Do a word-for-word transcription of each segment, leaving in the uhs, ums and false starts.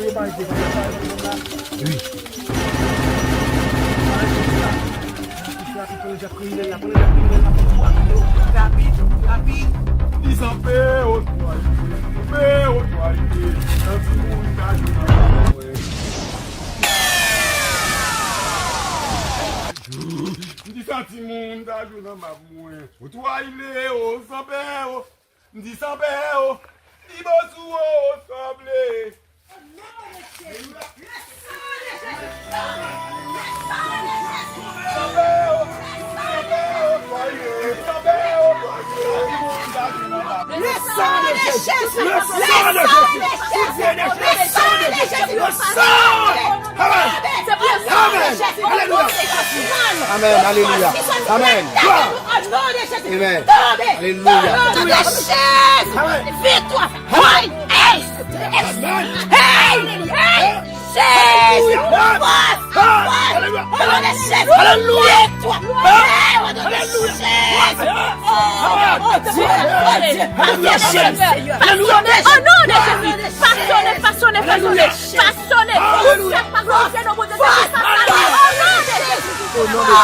Wi. Di sa P O twa rive. P O twa rive. Nan timoun ka jwenn anba mwen. Di sa timoun ka jwenn anba mwen. O twa rive, o san P O. M di san P O, di bosou o sanble. Le sang de Jésus, le sang de Jésus, le sang de Jésus, le sang de Jésus, le sang. Amen. Amen. Alelouya. Amen. Alelouya. Amen. Glwa. Amen. Alelouya. Alelouya. Viktwa. Hey! Hey! Hey! Jezi! Fòs! Fòs! O non de Jezi! Alelouya! Viktwa! Hey! O non de Jezi! O non de Jezi! Alelouya! Fasonnen! O non de Jezi! Fasonnen! Fasonnen! Fasonnen! Fasonnen! Sa k pa glorifye non Bondye, se sa k pase. O non de Jezi! O non de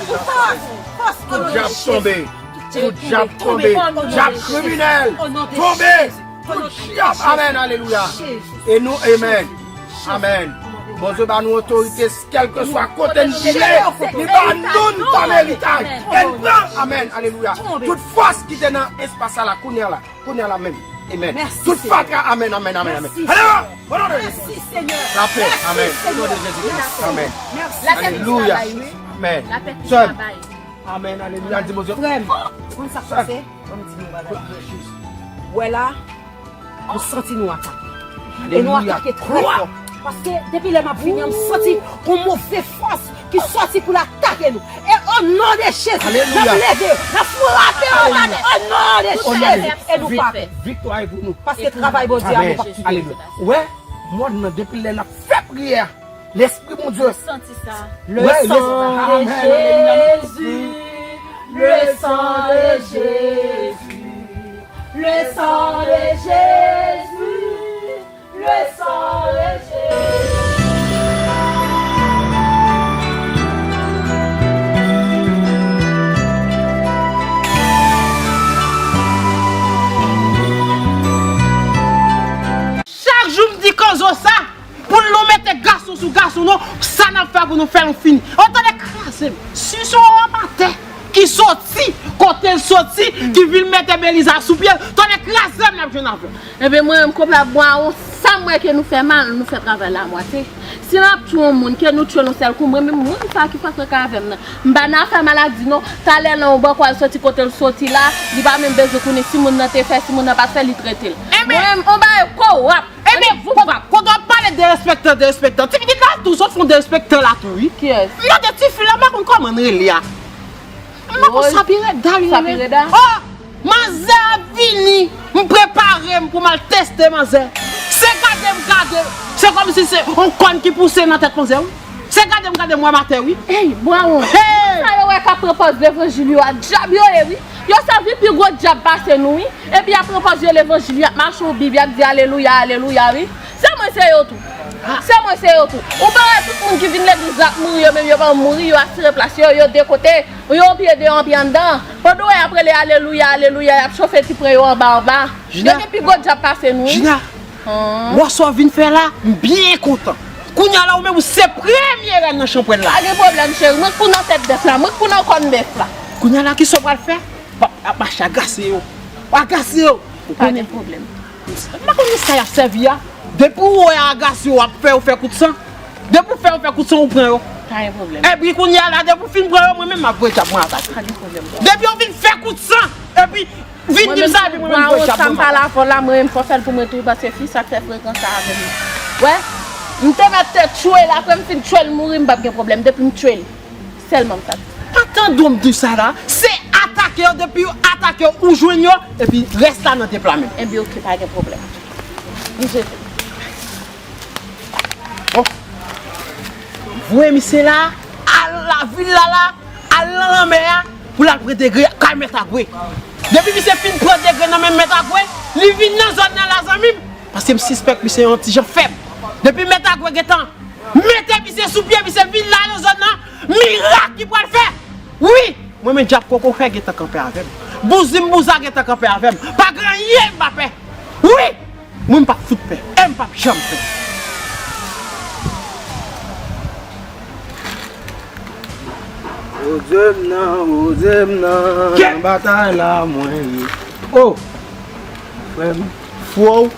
Jezi! Fòs! Fòs! O non de Jezi! Tout dyab tonbe. Tout dyab tonbe. Dyab kriminèl. Tonbe. Tout dyab. Amen. Alelouya. E nou, amen. Amen. Bondye ba nou otorite, kèlkeswa kote n vile, li ba nou n kòm eritaj. E n pran, amen. Alelouya. Tout fòs ki te nan espas sa la, kounye a la. Kounye a la menm. Amen. Tout fatra, amen, amen, amen, amen. Alelouya. O non de Jezi. Lapè. Amen. O non de Jezi Kris. Amen. Alelouya. Amen. Sè m. Amen, alelouya, di Bondye. Frè m, ou konn sa k pase? Ban m di nou yon bagay. Wè la, nou santi nou atake. E nou atake trè fò. Paske depi lè m ap vini an, m santi yon move fòs ki sòti pou l atake nou. E o non de Jezi, n ap leve, n ap frape yo, o non de Jezi. E nou pa pè. Viktwa e pou nou. Paske travay Bondye a, nou p ap kite. Alelouya. Ou wè, mòn nan depi lè n ap fè priyè a, Lespri Bondye. Santi sa. Le sang de Jésus, le sang de Jésus, le sang de Jésus, le sang de Jésus. Chak jou m di Kozo sa, pou l nou mete gason sou gason non, sa n ap fè pou nou fè nou fini. Ou tande kraze m. Si se yon wòm atè ki soti, kote l soti, ki vin mete Beliza sou pye l, tande kraze m n ap jwenn avè l. Ebyen mwen menm konpa Bwawon, sa m wè ke nou fè mal, nou fè travay la mwatye. Si n ap tchwe yon moun, ke nou tchwe l yon sèl kou, mwen menm, mwen menm sa ki fè freka avè m nan. M pa nan afè maladi non. Talè lan yon bòkò al soti kote l soti la, li pa menm bezwen konnen si moun nan te fè, si moun nan pa t fè, li trete l. Mwen menm, on bagay kowap. Ebyen, kote w ap pale derespektan, derespektan. Ti pitit la tou, sot fè yon derespektan la tou, wi. Kiyès? M tande tifi la, m pa konn kòman l rele a. M pa konn Sapireda li rele. Sapireda? Oh! Manzè ap vini, m prepare m pou m al teste manzè. Se gade m gade, se kòmsi se yon kòn ki pouse nan tèt manzè, wi. Se gade m gade m wè m atè, wi. Ey, Bwawon. Hey! Sa yo wè k ap pran pòz levanjil yo a, dyab yo ye, wi. Yo sèvi pi gwo dyab pase nou, wi. Epi y ap pran pòz yo levanjil, y ap mache yon bib, y ap di alelouya, alelouya, wi. Se mwen, se yo tou. Se mwen, se yo tou. Ou pa wè tout moun ki vin legliz la ap mouri, yo menm yo pa mouri, yo asire plas yo, yo de kote, yon pye deyò, yon pye anndan. Pandan w wè y ap rele alelouya, alelouya, y ap chofe ti pwen yo anba, anba. Yo gen pi gwo dyab pase nou, wi. Jina, wè sa w vin fè la, m byen kontan. Kounye a la, ou menm, ou se premye rèn nan chanpwèl la. Pa gen pwoblèm, cheri. Mwen k pou nan tèt bèf la, mwen k pou nan kòn bèf la. Kounye a la, kisa w pral fè? W ap, ap mache agase yo. W agase yo. Ou konnen. Pa gen pwoblèm. M pa konn kisa y ap sèvi a. Depi w wè agase yo ap fè yo fè kout san. Depi w fè yo fè kout san, ou pran yo. Pa gen pwoblèm. Epi kounye a la, depi w fin pran yo, mwen menm m ap voye dyab mwen atake. Pa gen pwoblèm. Depi yo fin fè kout san, epi vin di m sa, epi mwen menm m voye dyab mwen atake. Sa m pale avè w la, mwen menm fò fè l pou mwen tou, paske fi sa k fè frekan sa avè m. Wè, m te mèt te tchwe l, apre m fin tchwe l mouri, m p ap gen pwoblèm, depi m tchwe l. Sèlman m sa. Pa tande w m di sa la. Se atake yo, depi yo atake w, ou jwenn yo, epi rès la nan de pla men. Ebyen, oke, pa gen pwoblèm. M jete. Bon. Voye misye la, al lavil la la, al nan lanmè a, pou l al pran degre kay Mèt Agwe. Depi misye fin pran degre nan men Mèt Agwe, li vin nan zòn nan la, zanmi m. Paske m sispèk misye yon ti jan fèb. Epi Mèt Agwe gentan mete misye sou pye, misye vin la nan zòn nan. Mirak ki pral fè. Wi, mwen menm Dyab Koko fè gentan kanpe avè m. Bouzin Bouza gentan kanpe avè m. Pa gen anyen m pa pè. Wi, mwen m p ap fout pè. E m p ap janm pè. Woze m nan, woze m nan, nan batay la mwen ye. Oh! Frè m. Fwou.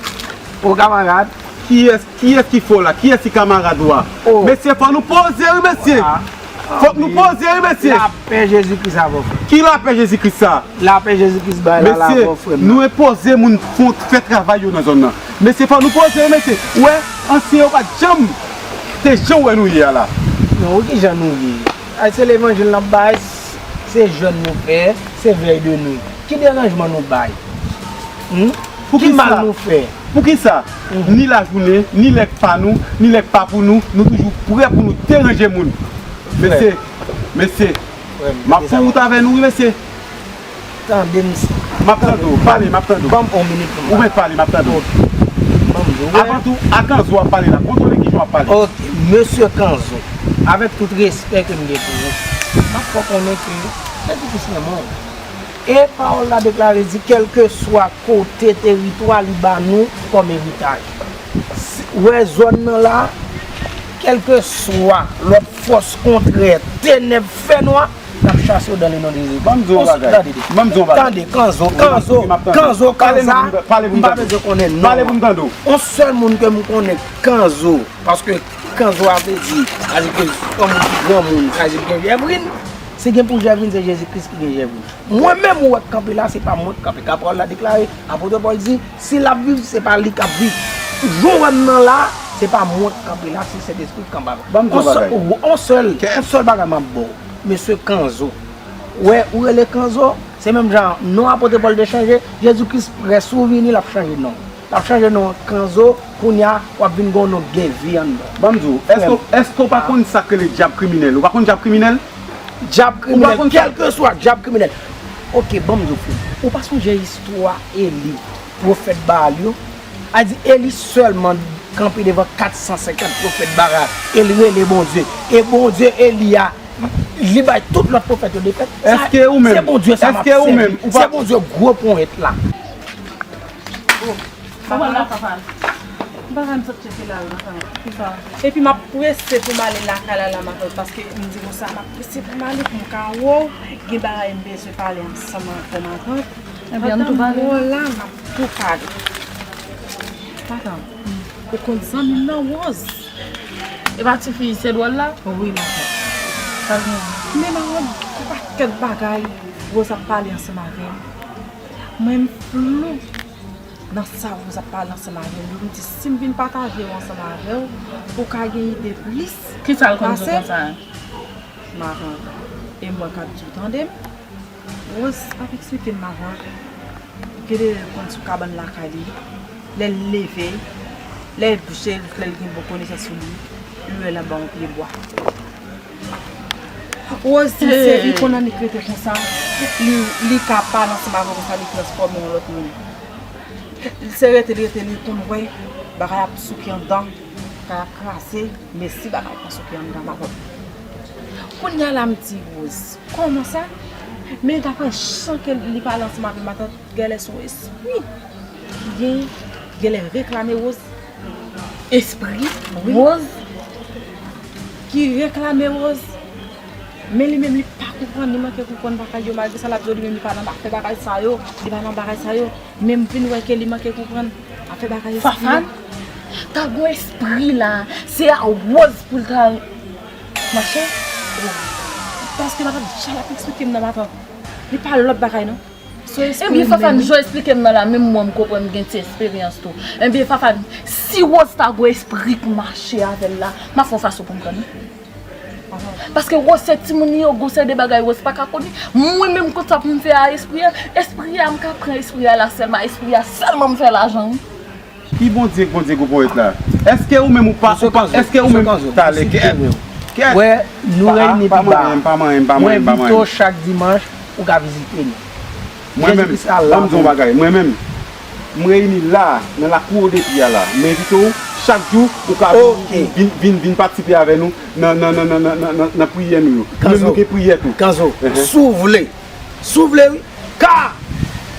O kamarad. Kiyès, kiyès ki fwou la? Kiyès ki kamarad ou a? Oh. Mesye, fò nou poze wi, mesye. Ah. Fòk nou poze wi, mesye. Lapè Jezi Kris avè w, frè m. Ki lapè Jezi Kris sa? Lapè Jezi Kris bay la, la avè w, frè m. Mesye, nou enpoze moun fè travay yo nan zòn nan. Mesye, fò nou poze wi, mesye. Ou wè, ansyen yo pa t janm te jan w wè nou ye a la. Non, wi, ki jan nou ye? Ay, se levanjil n ap bay, se jèn nou fè, se vèy de nuit. Ki deranjman nou bay? Hmm? Ki mal nou fè? Poukisa? Ni lajounen, ni lè k pa nou, ni lè k pa pou nou, nou toujou prè pou nou deranje moun. Mesye, mesye, m ap fè wout avè nou wi, mesye. Tande m. M ap tande w, pale, m ap tande w. Ban m yon minit pou m pale. Ou mèt pale, m ap tande w. Ok. Ban m di w, wè. Avan tou, a Kanzo w ap pale la, kontwole kijan w ap pale. Ok, mesye Kanzo, avèk tout respè ke m gen pou ou, m ap fè w konnen ke Jezikri se manman w. E pawòl la deklare di, kèlkeswa kote teritwa li ba nou kòm eritaj. Si, wè zòn nan la, kèlkeswa lòt fòs kontrè, tenèb, fènwa, n ap chase yo dans le nom de Jésus. Ban m di w yon bagay. Tande, tande. Ban m di w yon bagay. Tande, Kanzo, Kanzo, Kanzo, Kanza, m pa bezwen konnen non. Pale pou m tande w. On sèl moun ke m konnen Kanzo, paske Kanzo a vle di, sa vle di ke yon moun ki granmoun, sa vle di gen jèvrin, si gen pou jèvrin, se Jezikri ki gen jèvrin. Mwen menm ou wè k kanpe la, se pa mwen k kanpe. Ka pawòl la deklare, apot Pòl di, si l ap viv, se pa li k ap viv. Jan w wè m nan la, se pa mwen k kanpe la, se Sentespri k kanpe avè m. Ban m di w yon bagay. On sèl, on sèl bagay m ap ba w, mesye Kanzo. Wè, ou rele Kanzo, se menm jan non apot Pòl te chanje, Jezikri prè si w vini, l ap chanje non. L ap chanje non an Kanzo, kounye a, w ap vin gen yon non k gen vi anndan. Ban m di w, èske, èske w pa konn sa k rele dyab kriminèl? Ou pa konn dyab kriminèl? Dyab kriminèl, kèlkeswa dyab kriminèl. Ok, ban m di w, frè m. Ou pa sonje istwa Eli, pwofèt Baal yo? A di Eli sèlman kanpe devan kat san senkant pwofèt Baal. Eli rele Bondye. E Bondye Eli a, li bay tout lòt pwofèt yo defèt. Èske ou menm, se Bondye sa m ap sèvi. Se Bondye gwo ponyèt la. Ou wè la, papa? M pa ka, m sot chèche la, wi, papa. Epi m ap prese pou m ale lakay la, la, matant, paske m di konsa, m ap prese pou m ale, pou m ka wè w, gen bagay m bezwen pale ansanm avè w, matant. Ebyen, ann tou pale. Pandan m wè w la, m ap tou pale. Matant, ou konn zanmi m nan, Rose? E pa tifi Sèdwòl la? Wi, matant. Sa l gen? Men matant, yon pakèt bagay Rose ap pale ansanm avè m. Mwen, m flou nan sa Rose ap pale ansanm avè m. Li di, si m vin pataje yo ansanm avè w, ou ka gen ide plis. Kisa l konn di w konsa? Matant, e mwen k ap di w, tande m. Rose ap eksplike m, matant, gen de lè l konn sou kabann lakay li, lè l leve, lè l bouche, lè l gen bon konesans sou li, li wè l anba yon pye bwa. Rose di se li konn annik rete konsa, li, li ka pale ansanm avè w konsa, li transfòme an lòt moun. Se rete l rete, li konn wè bagay ap souke anndan, bagay ap kraze, men si bagay pa souke anndan, pa pwoblèm. Kounye a la, m di Rose, kòman sa? Men daprè jan ke li pale ansanm avè m, matant, genlè se yon espri ki gen, genlè reklame Rose. Espri? Wi. Rose? Ki reklame Rose. Men li menm, li pa konprann, li manke konprann bagay yo, malgre sa l ap di w, li menm, li pa nan afè bagay sa yo, li pa nan bagay sa yo. Men m vin wè ke li manke konprann afè bagay espri yo. Fafane, ta gon espri la, se a Rose pou l ta mache. Paske matant, jan l ap eksplike m nan, matant, li pa lòt bagay non. Se espri. Ebyen, Fafane, jan w eksplike m nan la, menm mwen, m konprann m gen ti esperyans tou. Ebyen, Fafane, si Rose ta gon espri k mache avè l la, m ap fè yon fason pou m konn li. Paske Rose se timoun li yo, gon seri de bagay Rose pa ka konnen. Mwen menm, konn sa pou m fè a espri a. Espri a, m ka pran espri a la sèlman. Espri a sèlman m fè lajan, wi. Ki Bondye, Bondye gwo ponyèt la? Èske ou menm ou pa, ou pa, èske ou menm talè, kèt, kèt. Wè, nou reyini pi ba. Pa manyen, pa manyen, pa manyen. Mwen envite w chak dimanch, ou ka vizite nou. Mwen menm, ban m di w yon bagay, mwen menm, m reyini la, nan lakou Odepi a la. M envite w Chak jou, ou ka vin, vin, vin, vin patisipe avè nou nan, nan, nan priyè nou yo. Nou menm nou gen priyè tou. Kanzo, si w vle, si w vle wi, ka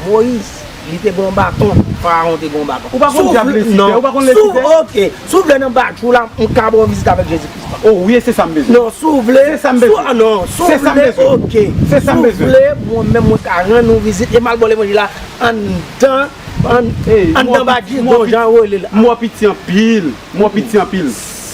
Moyiz, li te gen yon baton, Farawon te gen yon baton. Ou pa konn dyab Lisifè, ou pa konn Lisifè? Ok, si w vle nan badjou la, m ka ba w vizit avèk Jezi Kris. Oh wi, se sa m bezwen. Non, si w vle, se sa m bezwen. Ah non, si w vle, ok. Se sa m bezwen. Si w vle, mwen menm mwen ka rann ou vizit e m al ba w levanjil la anndan, anndan badjou, bon jan yo rele la. M wè w piti anpil. M wè w piti anpil.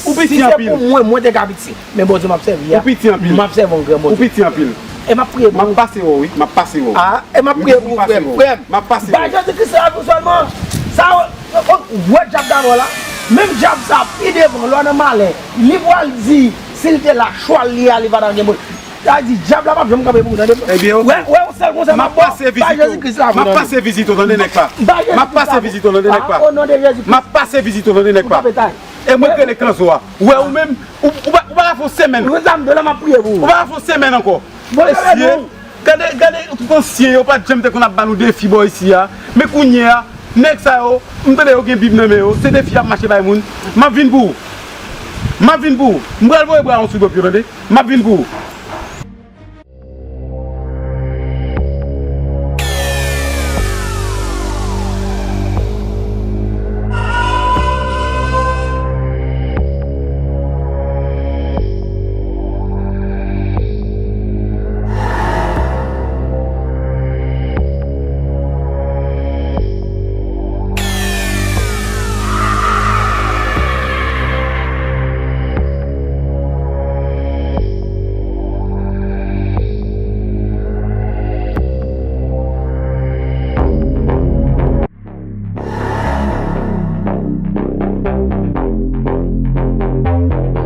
Ou piti anpil. Si se pou mwen, mwen te ka piti. Men Bondye m ap sèvi a. Ou piti anpil. M ap sèvi yon gran Bondye. Ou piti anpil. E m ap priye pou ou. M ap pase wè w wi, m ap pase wè w. Ah, e m ap priye pou ou, frè m. M ap pase wè w. Bay Jezi Kris lavi w sèlman. Sa w, w, w, wè dyab dabò la. Menm dyab sa pi devan, lè w nan malè, li pral di, si l te la, chwal li a, li pa t ap gen pwoblèm. Sa vle di, dyab la p ap janm kanpe pou ou, tande. Ebyen, ok. Wè, wè, yon sèl konsèy m ap ba w, bay Jezi Kris lavi w, tande. M ap pase vizit ou, tande nèg pa. M ap pase vizit ou, tande nèg pa. O non de Jezi Kris. M ap pase vizit ou, tande nèg pa. Ou pa pè tay. E mwen k rele Kanzo a. Ou wè ou menm, ou, ou pa, ou pa ka fè yon semèn. Ou pa ka fè yon semèn ankò. Mesye, gade, gade, tout ansyen yo pa t janm te konn ap ba nou defi bò isi a. Men kounye a, nèg sa yo, m tande yo gen Bib nan men yo. Se defi y ap mache bay moun. M ap vin pou ou. M ap vin pou ou. M pral voye bra yon sou do pye w, tande. M ap vin pou ou.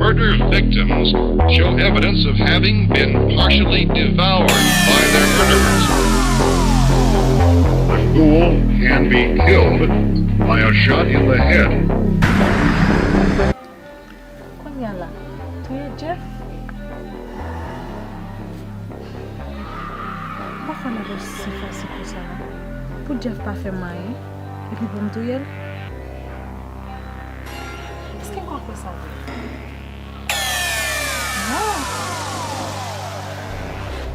Murder victims show evidence of having been partially devoured by their murderers. The fool can be killed by a shot in the head. Kounye a la, touye Jeff? M pa kwè l ap osi fasil konsa non. Pou Jeff pa fè m anyen, epi pou m touye l? Èske w ka kwè sa vre? Non!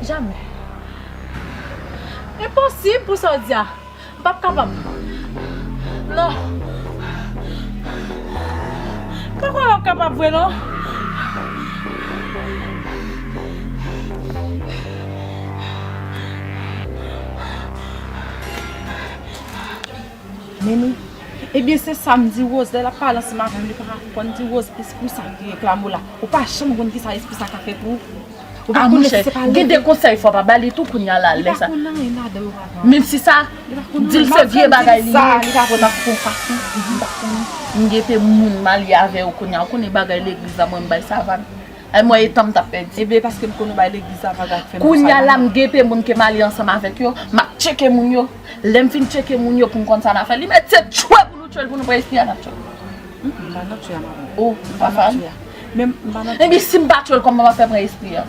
Jamè! Enposib pou sa w di a! M p ap kapab. Non. M pa kwè w ap kapab vre non. Mimi. Ebyen se sa m di Rose, lè l ap pale ansanm avè m, li pa konn di Rose, espri sa ki reklame w la. Ou pa janm konn kisa espri sa ka fè pou ou. Ou pa konnen si se pa leve. Gen de konsèy fò pa ba li tou kounye a la lè sa. Li pa konn anyen ladan yo papa. Menm si sa, di l se vye bagay li ye. Li pa konn ap fon fason. M gen pe moun m alye avè yo kounye a. Ou konnen bagay legliz la mwen m bay sa vag. Ay mwen etan m t ap pèdi. Ebyen paske m konn ou bay legliz la vag ak fè m sa. Kounye a la m gen pe moun ke m alye ansanm avèk yo. M ap tcheke moun yo. Lè m fin tcheke moun yo pou m konn sa n a fè. Li mèt se tchwe pou nou tchwe l pou nou pran espri a n ap tchwe l. M pa nan tchwe a madanm. Oh, ou pa fan? M pa nan tchwe a. Ebyen si m pa tchwe l kòman m ap fè pran espri a?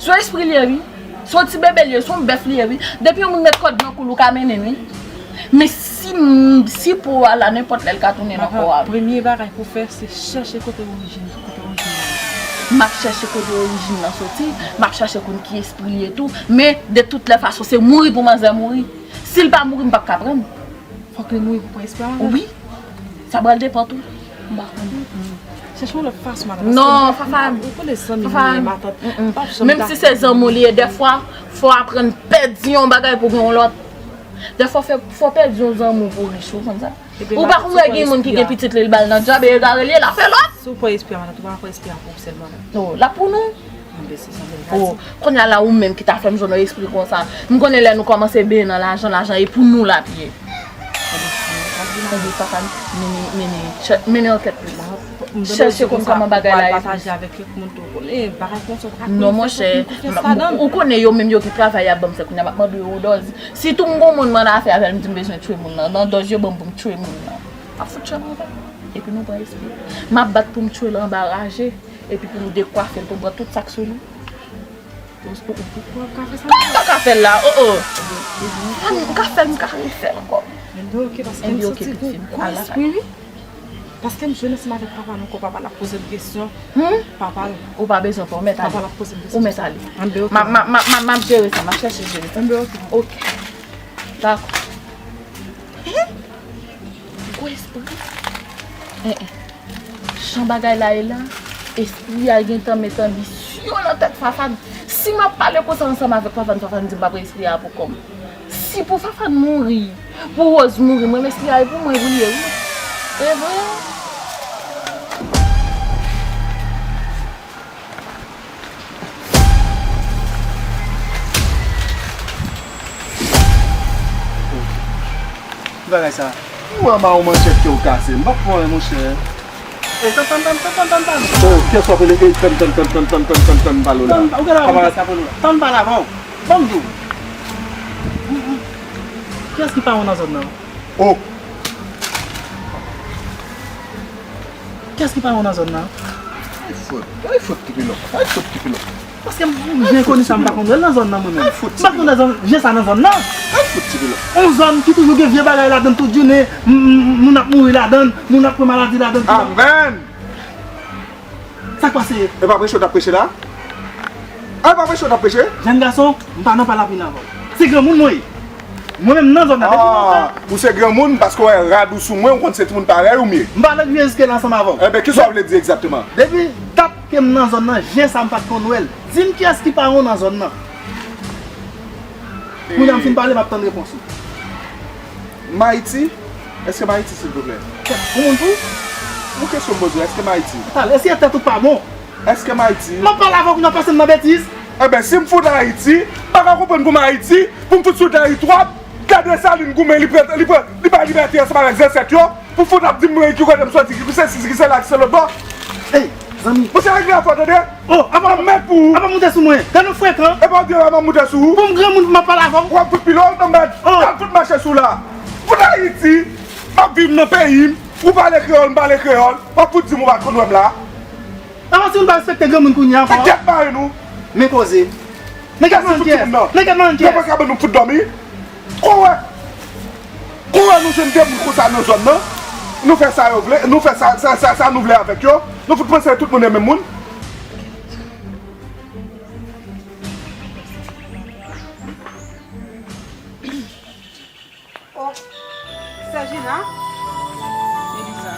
Se yon espri li ye wi. Se yon ti bebe li ye, se yon bèf li ye wi. Depi yon moun met kòd nan kou l ou ka mennen l wi. Men si m, si po a la nenpòt lè l ka tounen nan kò a. Premye bagay pou w fè se chèche kote orijin, kote orijin nan. M ap chèche kote orijin nan soti, m ap chèche konn ki espri li ye tou. Men de tout lè fason se mouri pou manzè mouri. Si l pa mouri m p ap ka pran l. Fòk li mouri pou pran espri a? Wi. Sa pral depann tou. M pa konn. Chèche yon lòt fason madanm. Non, Fafa. Ou konnen zanmi m ye matant. M p ap janm dakò. Menm si se zanmi w li ye dèfwa fò w aprann pèdi yon bagay pou gen yon lòt. Dèfwa fò pèdi yon zanmi w pou w rich ou konn sa. Ou pa konn wè gen moun ki gen pitit li l ba l nan dyab e egare li ye l ap fè lòt. Si w pran espri a matant ou pa pran espri a pou ou sèlman non. Non l ap pou nou. Oh, kounye a la ou menm ki ta fè m jwenn yon espri konsa. M konnen lè nou kòmanse benyen nan lajan, lajan e pou nou l ap ye. Mene, mene, mene ankèt plis. Chèche konn kòman bagay la ye plis. Non monchè, ou konnen yo menm yo ki travay y ap ban m sè kounye a m ap mande yo yon dòz. Sitou m gon moun m annafè avè l m di m bezwen tchwe moun nan, nan dòz yo ban m pou m tchwe moun nan. M ap fout tchwe m anba. Epi nou pran espri. M ap bat pou m tchwe l anba raje. Epi pou m dekwafe l, pou m pran tout sa k sou li. Ou, ou, ou, ou ka fè sa. Kòman m pa ka fè l la? Oh, oh. Fanm, m ka fè l, m ka refè l ankò. Ebyen, oke, paske m santi gon, gon espri, wi. Paske m jwenn ansanm avèk papa l ankò, papa l ap poze m kesyon. Hmm? Papa l. Ou pa bezwen pè, ou mèt ale. Papa l ap poze m kesyon. Ou mèt ale. Anben, oke. M ap, m ap, m ap, m ap, m ap jere sa, m ap chèche jere sa. Anben, oke. Oke. Dakò. Gwo espri. Eh, eh. Jan bagay la ye la, espri a gentan met anbisyon nan tèt Fafane. Si m ap pale konsa ansanm avèk Fafane, Fafane di m pa pran espri a pou kò m. Si pou Fafane mouri, pou Rose mouri, mwen espri a e pou mwen pou l ye, wi. E vre? Ki bagay sa? Ou wè m a yon manchèt ke w kase. M p ap pran w, monchè. E, tann, tann, tann. Oh, kiyès w ap rele? E, tann, tann, tann, tann, tann, tann, tann, tann, m pale w la. Tann, ou gade avè w, kiyès k ap rele w la? Tann, m pale avè w. Ban m di w. Kiyès ki pa bon nan zòn nan? Oh. Kiyès ki pa bon nan zòn nan? Ay, fout. Ay, fout, Tipilòk. Ay, fout, Tipilòk. Paske m, m byen koni sa, m pa konn wè l nan zòn nan, mwen menm. M pa konn wè zòn, je sa nan zòn nan. Ay, fout, Tipilòk. On zòn ki toujou gen vye bagay ladan l tout jounen, m, m, moun ap mouri ladan l, moun ap pran maladi ladan l. Amèn! Sa k pase? E pa preche w t ap preche la? A, e pa preche w t ap preche? Jèn gason, m pa nan pale anpil avè w. Se granmoun mwen ye. Mwen menm nan zòn nan depi lontan. Ah, ou se granmoun, paske w wè rad ou sou mwen, ou konn se timoun parèy ou m ye. M pa nan rive jiske la ansanm avè w. Enben, kisa w vle di egzakteman? Depi dat ke m nan zòn nan, je sa m pa t konn wè l. Di m kiyès ki pa bon nan zòn nan. Kounye a m fin pale, m ap tann repons ou. M Ayiti? Èske m Ayiti, silvouplè? Kèt, ou moun pou? Yon kesyon m poze w, èske m Ayiti? Talè, èske tèt ou pa bon? Èske m Ayiti? M ap pale avè w, kounye a w pase m nan betiz. Enben, si m fout Ayiti, m pa ka konprann pou m Ayiti, pou m fout sou tèritwa, Gade Desalin goumen, li pran, li pran, li bay libète ansanm avèk zansèt yo, pou fout ap di m ki kote m soti, ki se sisi, ki se la, ki se lòt bò. Ey, zanmi. Monchè, regle afè w, tande? Oh, apa, apa moute sou mwen? Gade nou frekan. E pa w di m ap moute sou ou? Pou m granmoun pou m ap pale avè w. W ap fout pile w nan mèd. Oh. W ap fout mache sou la. Fout Ayiti, m ap viv nan peyi m. Ou pale kreyòl, m pale kreyòl. W ap fout di m ou pa t konn wè m la. Apa si nou pa respekte granmoun kounye a ankò? Kèt mare nou. Men koze. Men kèt mare kyès? Men kèt mare kyès? Yo pa ka ban nou fout dòmi. Kò wè. Kò wè nou jwenn de moun konsa nan zòn nan. Nou fè sa yo vle, nou fè sa, sa, sa, sa nou vle avèk yo. Nou fout panse tout moun e menm moun. Oh, Sè Jina? Eliza.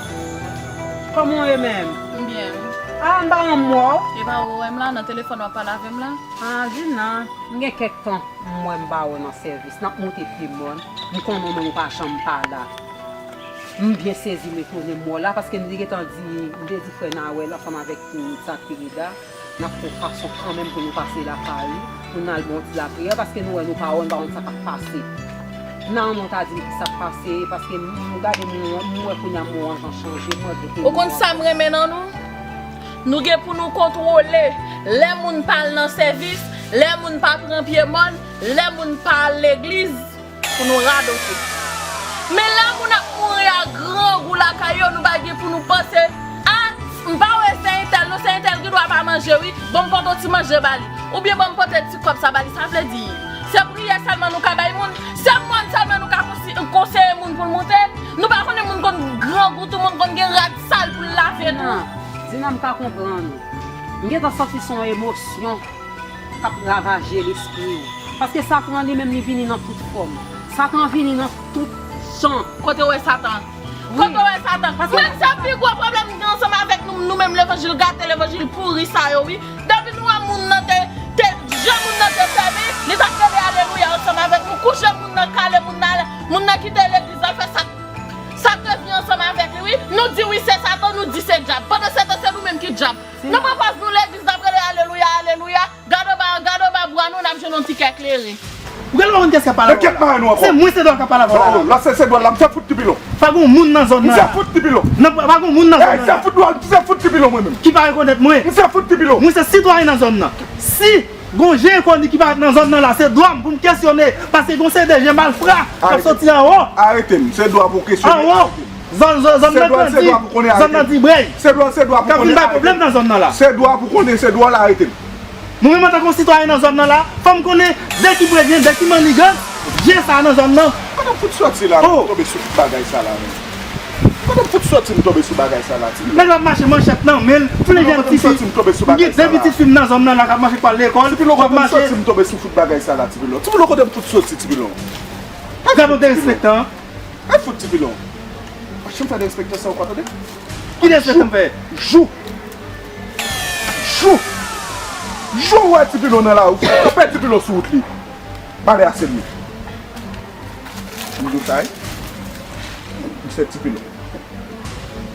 Kòman w ye menm? M byen. Ah, m pa janm wè w. E pa ou wè m la, nan telefòn w ap pale avè m la? Ah, Jina, m gen kèk tan m wè m pa wè w nan sèvis. N ap monte pye mòn. M konnen w menm ou pa janm pa la. M byen sezi, m etone m wè w la, paske m te gentan di, m te di frè Nawèl ansanm avèk Tini, sa Pirida. N ap fè yon fason kanmenm pou nou pase lakay ou, pou n al ba w yon ti lapriyè, paske nou wè nou pa wè, n pa konn sa k ap pase. Nan, nou ta di m ki sa k pase, paske m, m gade m, m wè kounye a m wè w anjan chanje, m wè gen... Ou konn sa m renmen nan nou? Nou gen pou nou kontwole lè moun pa al nan sèvis, lè moun pa pran pye mòn, lè moun pa al legliz. Pou nou radote. Men lè moun ap mouri a grangou lakay yo, nou pa gen pou nou panse, a, m pa wè sè entèl non, sè entèl gen dwa pa manje wi, ban m pote yon ti manje ba li, oubyen ban m pote ti kòb sa ba li, sa vle di, se priyè sèlman nou ka bay moun? Se mòn sèlman nou ka konsi-, konseye moun pou l moute? Nou pa konnen moun konn grangou tou, moun konn gen rad sal pou l lave tou? Dina, Dina, m ka konprann ou. M gentan santi se yon emosyon k ap ravaje lespri w. Paske Satan li menm li vini nan tout fòm. Satan vini nan tout jan. Kote w wè Satan? Wi. Kote w wè Satan? Paske menm se pi gwo pwoblèm m gen ansanm avèk nou, nou menm levanjil gate, levanjil pouri sa yo wi. Depi nou wè moun nan te, te, je moun nan te fèmen, li t ap rele alelouya ansanm avèk nou. Kou je moun nan kale, moun nan, moun nan kite legliz la fè sa, sa k revyen ansanm avèk li wi. Nou di wi se Satan, nou di se dyab. Pandan se tan se nou menm ki dyab. Nan pran pòz nou legliz n ap rele alelouya, alelouya. Gade anba, gade anba bra nou, n ap jwenn yon ti kè klere. Ou genlè pa konn kiyès k ap pale avè w la. Kèt mare nou ankò. Se mwen se dwa k ap pale avè w la. Non, la se, se dwa la, m fè fout ti pilon. Pa gen moun nan zòn nan la. M fè fout ti pilon. Nan, pa gen moun nan zòn nan la. M fè fout dwa, m fè fout ti pilon mwen menm. Ki pa rekonèt mwen. M fè fout ti pilon. Mwen se sitwayen nan zòn nan. Si gon je enkoni ki parèt nan zòn nan la, se dwa m pou m kesyone, paske gon seri de je malfra k ap soti anwo. Arete m, se dwa pou w kesyone. Anwo. Zòn, zòn, zòn nan grandi, zòn nan dibrèy. Se dwa, se dwa pou konnen, arete m. K ap vin bay pwoblèm nan zòn nan la. Se dwa pou konnen, se dwa la, arete m. Mwen menm antanke yon sitwayen nan zòn nan la, fò m konnen de ki prevyen, de ki mannigans je sa nan zòn nan. Kote w fout soti la, tonbe sou tout bagay sa la menm. Kote m fout soti m tonbe sou bagay sa la, Ti Pilon? Nèg la ap mache manchèt nan men l, fle vè ti fi. M gen de pitit fi m nan zòn nan la k ap mache k pral lekòl. Ti Pilon, kote m soti m tonbe sou fout bagay sa la, Ti Pilon? Ti Pilon, kote m fout soti, Ti Pilon? Gad yon derespektan. Ay fout, Ti Pilon. Mache m fè derespektan sa ou pa tande? Ki derespektan m fè? Jou. Jou. Jou ou wè Ti Pilon nan lari, ou pè Ti Pilon sou wout li. Pale ase l wi. M di w sa wi. M se Ti Pilon.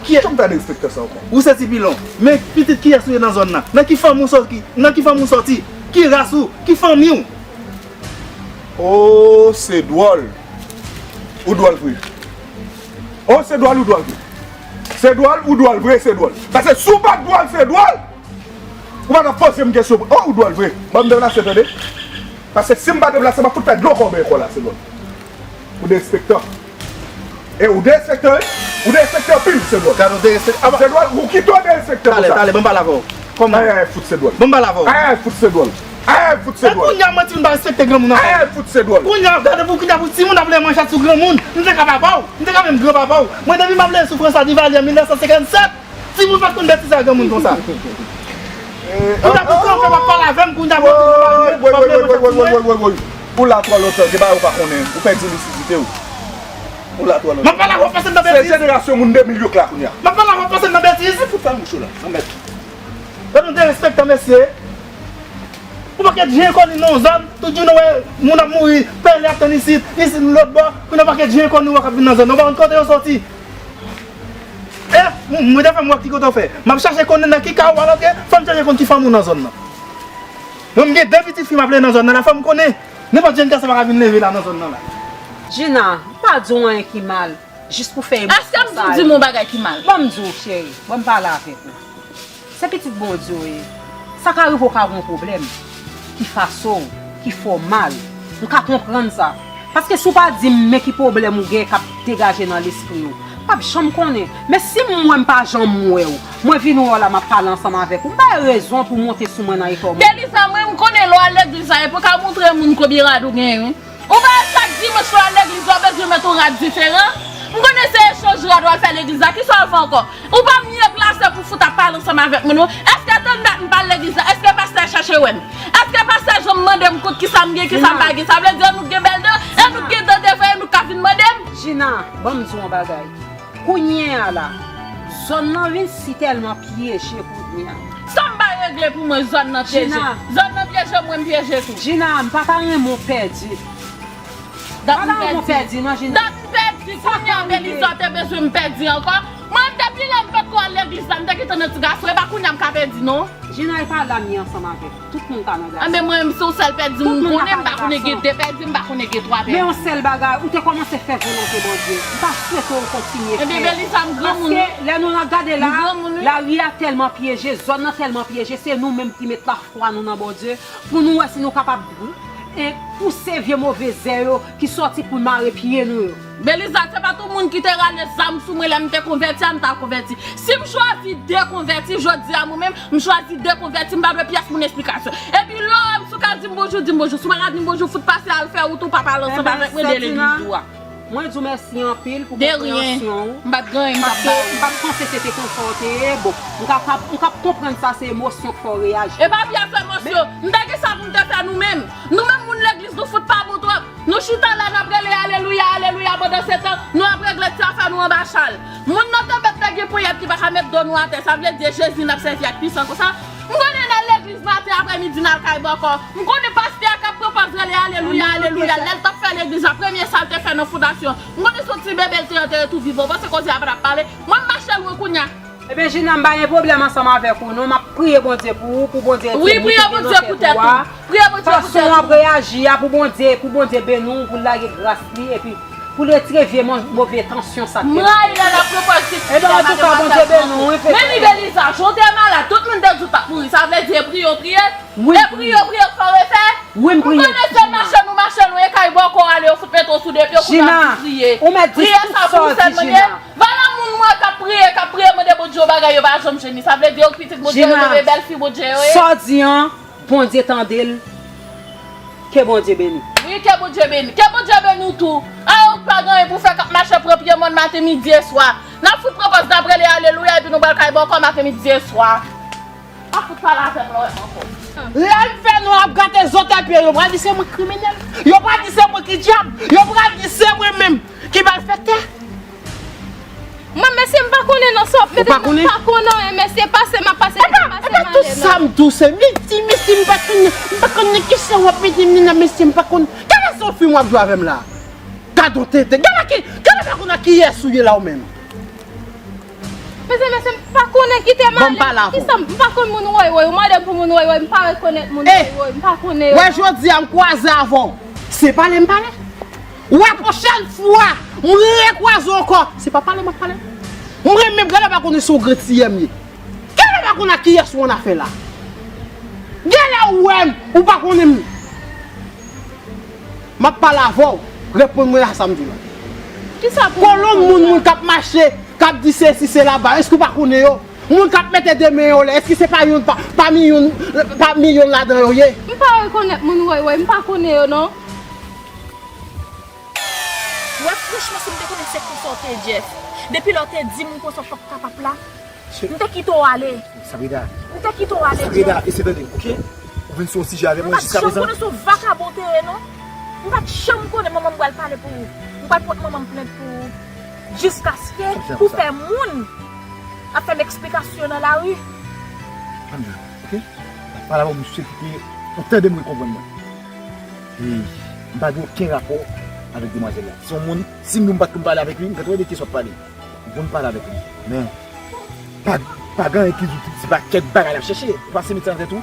Kiyès? Janm fè derespektan sa ankò. Ou se Ti Pilon. Men pitit kiyès ou ye nan zòn nan? Nan ki fanmi w sòti? Nan ki fanmi w sòti? Ki ras ou? Ki fanmi w? Oh, se dwòl. Ou dwòl vre. Oh, se dwòl, ou dwòl vre. Se dwòl, ou dwòl vre, se dwòl. Paske si w pa t dwòl, se dwòl. Ou pa t ap poze m kesyon. Oh, ou dwòl vre. Ban m deplase, tande. Paske si m pa deplase, m ap fout fè dlo kòben kò la, se dwòl. Ou derespektan. E ou derespektan, wi. Ou derespektan anpil, se dwòl. Gad ou derespektan. Se dwòl, ou kite w derespektan konsa. Talè, talè, ban m pale avè w. Kòman? Ay, ay, fout, se dwòl. Ban m pale avè w. Ay, ay, fout, se dwòl. Ay, ay, fout, se dwòl. E kounye a mwen di m pa respekte granmoun ankò. Ay, ay, fout, se dwòl. Kounye a, gade pou kounye a pou timoun ap lè manchèt sou granmoun. M te ka papa w. M te ka menm granpapa w. Mwen depi m ap lè soufrans la Divalye mil nèf san senkannsèt. Timoun pa t konn bètizay granmoun konsa. Kounye a pou kanpe w ap pale avè m, kounye a pou kanpe w ap pale avè m. Ou la twò lontan, gen bagay ou pa konnen, ou pèdi lisizite w. Ou la twò lontan. M ap pale avè w, pase m nan betiz. Se jenerasyon moun de mil yo k la kounye a. M ap pale avè w, pase m nan betiz. Fout fè mouch ou la, nan mèt. Gad yon derespektan mesye. Ou pa ket jen koni nan yon zòn, tout jounen w wè moun ap mouri, pèlen ap tann isit, isit lòt bò, kounye a w pa ket jen koni w k ap vin nan zòn nan, ou pa konn kote yo sòti. E, m, mwen te fè m wè ki kote w fè. M ap chache konnen nan ki kay ou al antre, fò m chache konn ki fanmi w nan zòn nan. Mwen m gen de pitit fi m ap leve nan zòn nan la, fò m konnen. Nenpòt jèn gason pa ka vin leve la nan zòn nan la. Gina, m pa di w anyen ki mal, jis pou fè emosyon sa yo. Èske m di w yon bagay ki mal? Ban m di w, cheri, ban m pale avèk ou. Se pitit Bondye w ye. Sa ka rive w ka gen yon pwoblèm ki fase w, ki fè w mal. M ka konprann sa. Paske si w pa di m men ki pwoblèm ou gen k ap degaje nan lespri w, m p ap janm konnen. Men si m wè m pa janm wè w, mwen vin wè w la m ap pale ansanm avèk ou, m bay rezon pou w monte sou mwen nan eta w. Belisa, mwen m konnen lè w al legliz la, e pou w ka montre moun konbyen rad ou genyen, wi. Ou pa wè chak dimanch lè w al legliz la, w bezwen mete yon rad diferan? M konnen se echanj rad w al fè legliz la. Kisa w al fè ankò? Ou pa mye plase pou fout ap pale ansanm avèk moun, non. Èske tann dat m pa al legliz la? Èske pastè chache wè m? Èske pastè janm mande m kont kisa m gen, kisa m pa gen? Sa vle di, e nou k gen bèl dan, e nou k gen dan devan, e nou k ka vin mande m? Gina, ban m di w yon bagay. Kounye a la, zòn nan vin si tèlman pyeje kounye a. Sa m bay regle pou mwen, zòn nan pyeje. Gina. Zòn nan pyeje, mwen m pyeje tou. Gina, m pa ta renmen w pèdi. Dat m pèdi. Dat m pèdi, kounye a Beliza te bezwen m pèdi ankò. Mwen, depi lè m potko al legliz la, m te gentan nan ti gason, e pa kounye a m ka pèdi, non. Gina, e pa la m ye ansanm avèk ou. Tout moun ka nan gason. Anben, mwen menm, se yon sèl pèdi m konnen, m pa konnen gen de pèdi, m pa konnen gen twa pèdi. Men yon sèl bagay, ou te kòmanse fè volonte Bondye. M pa swete w kontinye fè. Enben, Beliza, m granmoun, wi. Paske lè nou nan gade la, lari a tèlman pyeje, zòn nan tèlman pyeje, se nou menm ki met lafwa nou nan Bondye, pou nou wè si nou kapab, e, pouse vye move zè yo ki sòti pou mare pye nou yo. Beliza, se pa tout moun ki te rale zam sou mwen lè m te konvèti a, m ta konvèti. Si m chwazi dekonvèti, jodi a mwen menm, m chwazi dekonvèti, m pa dwe pyès moun esplikasyon. Epi lè w wè m, si w ka di m bonjou, di m bonjou. Si w pa ka di m bonjou, fout pase al fè wout ou, pa pale ansanm avèk mwen de legliz ou a. Mwen di w mèsi anpil pou konpreyansyon ou. De rien. M pa t gen anyen m t ap ba ou. Paske m pa t panse se te konsa w te ye. Bon, m kapab, m kab konprann sa, se emosyon k fè w reyaji. E pa pyès emosyon. M te gen sa pou m te fè nou menm. Nou menm moun legliz, nou fout pa bon twòp. Nou chita la, n ap rele alelouya, alelouya, pandan se tan, nou ap regle ti afè nou anba chal. Moun nan te mèt te gen ponyèt ki pa ka met do nou atè, sa vle di e Jezi n ap sèvi ak pwisan konsa. M konnen n al legliz maten, aprèmidi n al kay bòkò. M konnen pastè a k ap pran pòz rele alelouya, alelouya. Lè l t ap fè legliz la, premye sa l te fè nan fondasyon. M konnen se yon ti bebe l te antere tou vivan, w panse koze a pa t ap pale. Mwen m mache lwen kounye a. Ebyen, Gina, m pa gen pwoblèm ansanm avèk ou, non. M ap priye Bondye pou ou, pou Bondye retire move nan tèt ou a. Wi, priye Bondye pou tèt ou. Priye Bondye pou tèt ou. Fason w ap reyaji a, pou Bondye, pou Bondye beni w, pou l lage gras li, epi pou l retire vye mo-, move tansyon sa k te. M rayi lè l ap pran pòz ti fi a maten maten. Ebyen, antouka, Bondye beni w, wi. Men li Beliza, jan w te malad, tout moun te di w t ap mouri, sa vle di e priye w priye? Wi, m priye. E priye w priye, fò w refè? Wi, m priye. M konnen se mache nou mache lwen, e kay bòkò ale, yo fout mete w sou de pye, kounye a w di priye. Gina, ou mèt di tout sa w di, Gina. Valè moun mwen k ap priye, k ap priye, mande Bondye yon bagay, yo pa janm jwenn li. Sa vle di yo pitit Bondye yo, yo bèl fi Bondye yo ye. Sa w di an, Bondye tande l. Ke Bondye beni. Wi, ke Bondye beni. Ke Bondye beni w tou. A, ou pa gen anyen pou fè k ap mache pran pye mòn maten, midi e swa. N ap fout pran pòz n ap rele alelouya epi nou pral kay bòkò maten, midi e swa. Pa fout pale avè m lè w wè m ankò. Lè l fè nou ap gate zòt epi yo pral di se mwen k kriminèl. Yo pral di se mwen ki dyab. Yo pral di se mwen menm ki malfektè. Mwen, mesye, m pa konnen nan sa w ap mete m nan, m pa konnen anyen, mesye, pase m ap pase, pase m ale nan. Epa, epa, tout sa m tou se miti, miti, m pa konnen, m pa konnen kisa w ap mete m nan, mesye, m pa konnen. Gade sa w film w ap jwe avè m la. Gadon tenten. Gade ki, gade pa konn ak kiyès ou ye la ou menm. Mesye, mesye, m pa konnen kite m ale. Ban m pale avè w. Kisa m, m pa konn moun woy woy. Ou mande m pou moun woy woy, m pa rekonèt moun woy woy. M pa konnen yo. Wè, jodi a m kwaze avè w. Se pale m pale. Wè, pwochèn fwa m rekwaze w ankò, se pa pale m ap pale. M renmen, gade pa konnen se yon gran tiyè m ye. Gade pa konn ak kiyès ou annafè la. Gade ou wè m, ou pa konnen m. M ap pale avè w, reponn mwen a sa m di w la. Kisa pou kolonn moun, moun k ap mache, k ap di sesi, sela ba, èske w pa konnen yo? Moun k ap mete de men yo lè, èske se pa youn pa, pami youn, pami youn ladan yo ye? M pa rekonèt moun woy woy, m pa konnen yo non. Wè, franchman, si m te konnen se konsa w te ye, Jeff, depi lè w te di m konsa w p ap kapab la, m te kite w ale. Sabrina. M te kite w ale, Jeff. Sabrina, eseye tande, oke? Ou vin sou yon sijè avè mwen jiskaprezan. M pa t janm konnen se yon vakabon w te ye, non. M pa t janm konnen manman m pral pale pou ou. M pral pote manman m plent pou ou. Jiskaske pou fè moun ap fè m eksplikasyon nan lari. Ann jwe, oke? M ap pale avè w, m swete ke ou tande m, ou konprann mwen. E m pa gen okenn rapò avèk demwazèl la. Se yon moun, si m di w m pa t konn pale avèk li, m gentan wè de kiyès w ap pale. M konn pale avèk li. Men, pa, pa gen anyen ki di w se pa kèk bagay l ap chèche. Ou pa se met sa nan tèt ou?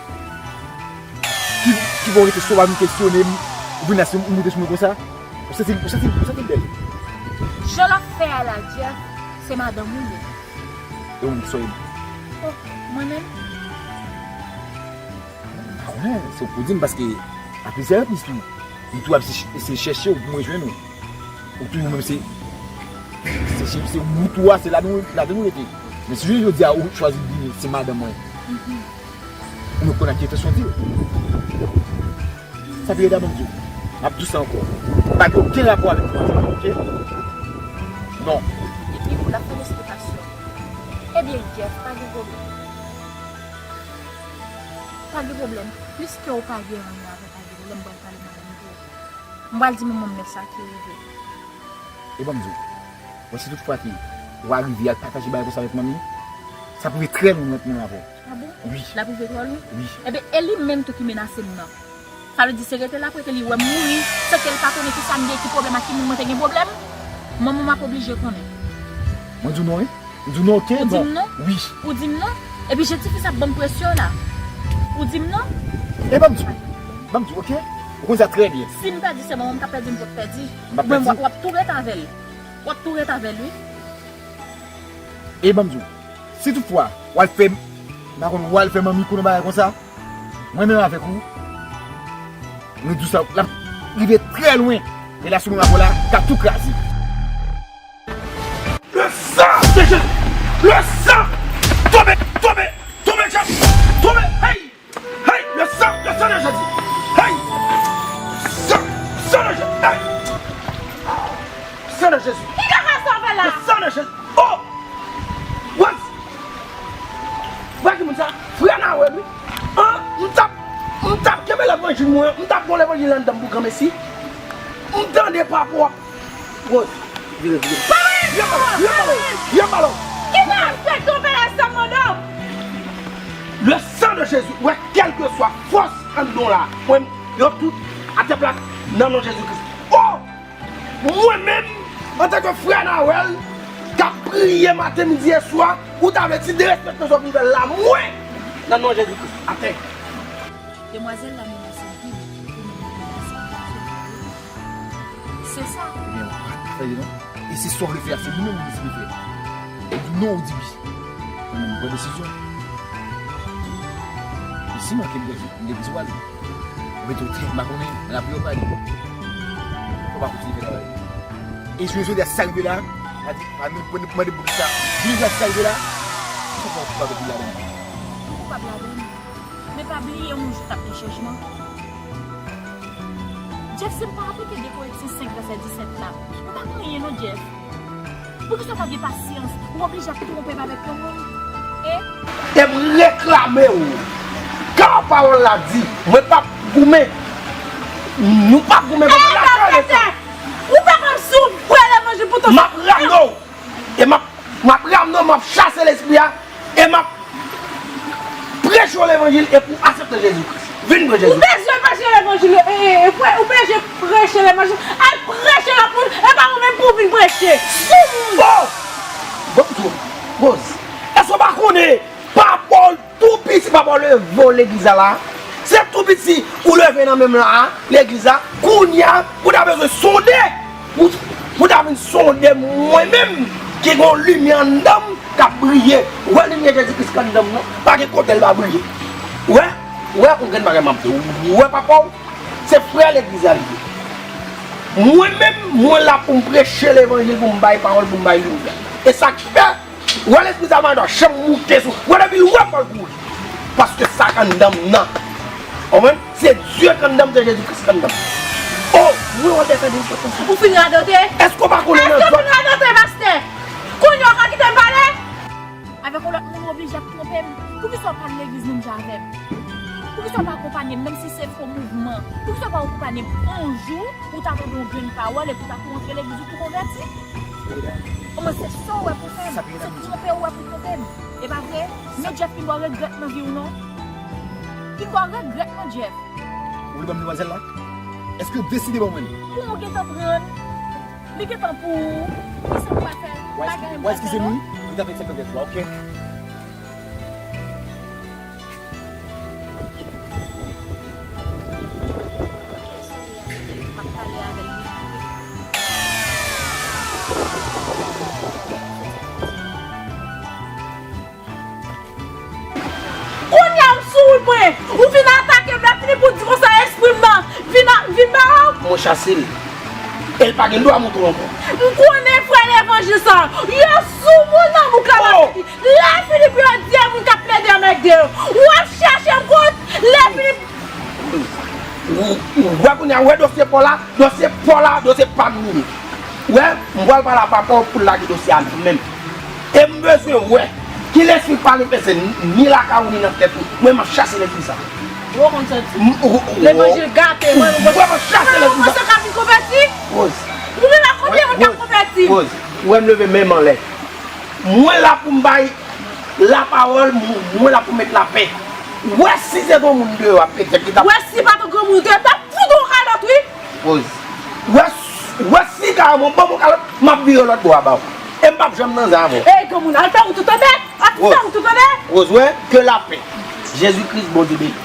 Ki, ki fè w rete sou pa vin kesyone m, ou vin la, ou moute sou mwen konsa? Ou santi, ou santi, ou santi l bèl? Jan l ap fè a la, Jeff, se madanm ou li ye. E ou menm, kisa w ye? Oh, mwen menm? M pa konnen, se ou k pou di m, paske a plizyè repwiz tou, li tou ap eseye chèche w pou mwen jwenn ou. Ou toujou menm se, se, se, se wout ou a, se la nou, ladan nou rete. Men si jounen jodi a ou chwazi vini, se madanm mwen. Ou mèt konn ak ki entansyon w di l. Sabrina, ban m di w, m ap di w sa ankò. Pa gen okenn rapò avèk mwen, oke? Non. Epi ou la fè l esplikasyon. Ebyen, Jeff, pa gen pwoblèm. Pa gen pwoblèm. Piske ou pa gen anyen avè, pa gen pwoblèm, m pral pale madanm mwen pou ou. M pral di manman m men sa ki rive. E ban m di w, bon, si tout fwa ke w arive al pataje bagay konsa avèk manmi, sa pou rive trè lwen ant mwen avè w. A bon? Wi. L ap rive twò lwen? Wi. Ebyen, e li menm tou ki menase m nan. Sa vle di se rete l ap rete, li wè m mouri, san ke l pa konnen kisa m gen, ki pwoblèm, ak ki moun mwen te gen pwoblèm. Manman m ap oblije konnen. Mwen di w non, wi. M di w non, oke? Ou di m non? Wi. Ou di m non? Epi jan tifi sa ap ban m presyon la. Ou di m non? E ban m di w. Ban m di w, oke? Ou konn sa trè byen. Si m pèdi, se manman m k ap pèdi, m p ap pèdi. M p ap pèdi. W ap, w ap tou ret avè l. W ap tou ret avè l, wi. E ban m di w. Si toutfwa, w al fè, m pa konn, w al fè manmi kou nan bagay konsa, mwen menm avèk ou, nou di w sa, l ap rive trè lwen. Relasyon mwen avè w la ka tou kraze. Le sang de Jésus! Le sang! Tonbe, tonbe, tonbe, Jésus! Tonbe! Hey! Hey! Le sang, le sang de Jésus! Hey! Sang, sang de Jésus! Hey! Sang de Jésus! Ki kaka sa w fè la? Le sang de Jésus! Oh! Waz! Wè ki moun sa? Frè Nawèl, wi. An, m t ap, m t ap kenbe levanjil mwen, m t ap gon levanjil anndan m pou granmesi. M tande papa w ap Rose, vire, vire. Vye balon, vye balon, vye balon. Ki nan afè tonbe la sa, madanm? Le sang de Jésus, wè, kèlkeswa fòs anndan w la, mwen, yo tout atè plat, nan non Jezi Kris. Oh! Mwen menm, antanke frè Nawèl, k ap priye maten, midi e swa, ou ta vle ti derespekte sa w vin fè la, mwen, nan non Jezi Kris, atè. Demwazèl la menase m pi byen ke ou menm ou menase m. Se sa. Ebyen, ou pa ka fè li non. E se sa w vle fè a, se li menm ou deside fè. Ou di non, ou di wi. Ou menm ou pran desizyon. E si manke m gen, m gen plis ou pale. Ou mete w tèt, m pa konnen, rapye w pale. Fò pa kontinye fè travay. E jwe jodi a sa rive la, pa di, pa nou, pa nou mande pou sa. Jwe jodi a sa rive la, fò pa, fò pa kontinye ladan. Ou koupab ladan. Men pa bliye, yon jou t ap gen chanjman. Jeff, si m pa aplike de Korentyen senk vèsè disèt la, m pa konn anyen non, Jeff. Poukisa w pa gen pasyans? M oblije ap twonpe m avèk yon moun. E? E m reklame w. Kan pawòl la di, mwen p ap goumen. Nou p ap goumen konsa. Ou pa konn si w prè levanjil pou tande. M ap ramne w. E m ap, m ap ramne w, m ap chase lespri a. E m ap preche w levanjil e pou w aksepte Jezi Kris. Vin pre Jezi. Ou bezwen preche levanjil, e, e, e, pre-, ou bezwen preche levanjil. Al preche lòt moun, e pa ou menm pou w vin preche. Soumoun! Oh! Bon, bon, Rose, èske w pa konnen papa w tou piti, papa w leve w legliz la la? Se tou piti ou leve nan men m la a, legliz la. Kounye a, ou ta bezwen sonde. Pou, pou ta vin sonde mwen menm ki gen yon limyè anndan m k ap briye. Ou wè limyè Jezi Kris ki anndan m nan? Pa gen kote l pa briye. Ou wè, ou wè yon grenn bagay m ap di w. Ou wè papa w, se frè legliz la li ye. Mwen menm, mwen la pou m preche levanjil, pou m bay pawòl, pou m bay limyè. E sa k fè Wè lespri sa madan chanm moute sou. Wè depi l wè fò l kouri. Paske sa k anndan m nan. Ou konprann? Se Dye k anndan m, se Jezi Kris k anndan m. O, mwen wè dèfè de sòt konsa. Ou fin radote? Èske w pa konnen nan zòn? Èske w fin radote, pastè? Kounye a w ka kite m pale? Avèk yon lòt moun ou oblije ap twonpe m. Poukisa w pa al legliz menm jan avè m? Poukisa w pa akonpanye m menm si se fo mouvman? Poukisa w pa akonpanye m yon jou pou w ta tande yon grenn pawòl epi w ta tou rantre legliz ou tou konvèti? Omwen se sa w wè pou fè m. Se twonpe w wè pou twonpe m. E pa vre? Men Jeff pi gwo regrèt nan vi w non. Pi gwo regrèt non Jeff. Ou vle ban m demwazèl la? Èske w deside ban mwen li? Pou w gentan pran l. Li gentan pou ou. Kisa w pral fè? Bagay m pral fè non. Ou ta fè sèt lòt fwa, oke? Kounye a m sou wout mwen, ou vin atake m, lè fini pou di konsa espri m nan vin a, vin ba w. Mwen chase l. E l pa gen dwa montre w ankò. M konnen frè levanjil sa yo sou moun nan bouk la. Oh! Lè fini pou yo di e moun k ap plede anmède yo. W ap chache m kont, lè fini. Ou, ou wè kounye a, ou wè dosye pa w la, dosye pa w la, dosye pa m li ye. Ou wè, m pral pale a papa w pou l lage dosye a nan men m. E m bezwen wè ki lespri k pa reflekse ni lakay ou ni nan tèt ou. Mwen, m ap chase lespri sa. Ou konn sa di? Levanjil gate, mwen, mwen, mwen, mwen se ka vin konvèti? Rose. Ou menm a kote moun k ap konvèti? Rose, ou wè m leve men m anlè. Mwen la pou m bay lapawòl, mwen la pou m met lapè. Wè si se granmoun deyò a petèt ki t ap. Wè si pa t granmoun deyò, t ap fout ou kalòt, wi. Rose. Wè, wè si kareman ban m yon kalòt, m ap vire lòt bò a ba w. E m p ap janm nan zye avè w. Ey, granmoun, al fè wout ou tande. Al fè wout ou tande. Rose, wè, ke lapè Jezi Kris, Bondye beni w.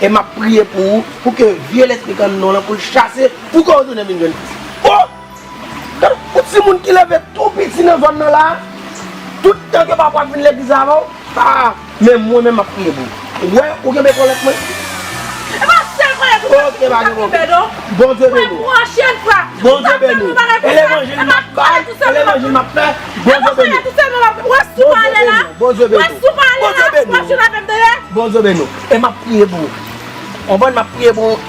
E m ap priye pou ou, pou ke vye lespri k anndan w lan, pou l chase, pou ke w tounen vin jwenn Kris. O! Gade yon timoun ki leve tou piti nan zòn nan la. Tout tan ke papa w ap vin legliz avè w. A, men mwen menm m ap priye pou ou. Ou wè, ou kenbe kòlèt mwen? E pa sèl kòlèt ou. Oke, pa gen pwoblèm. Bondye beni w. Pwochèn fwa. Bondye beni w. E levanjil m ap bay, e levanjil m ap fè. Bondye beni w. Bondye beni w. Bondye beni w. Bondye beni w. E m ap priye pou ou. Konprann, m ap priye pou ou.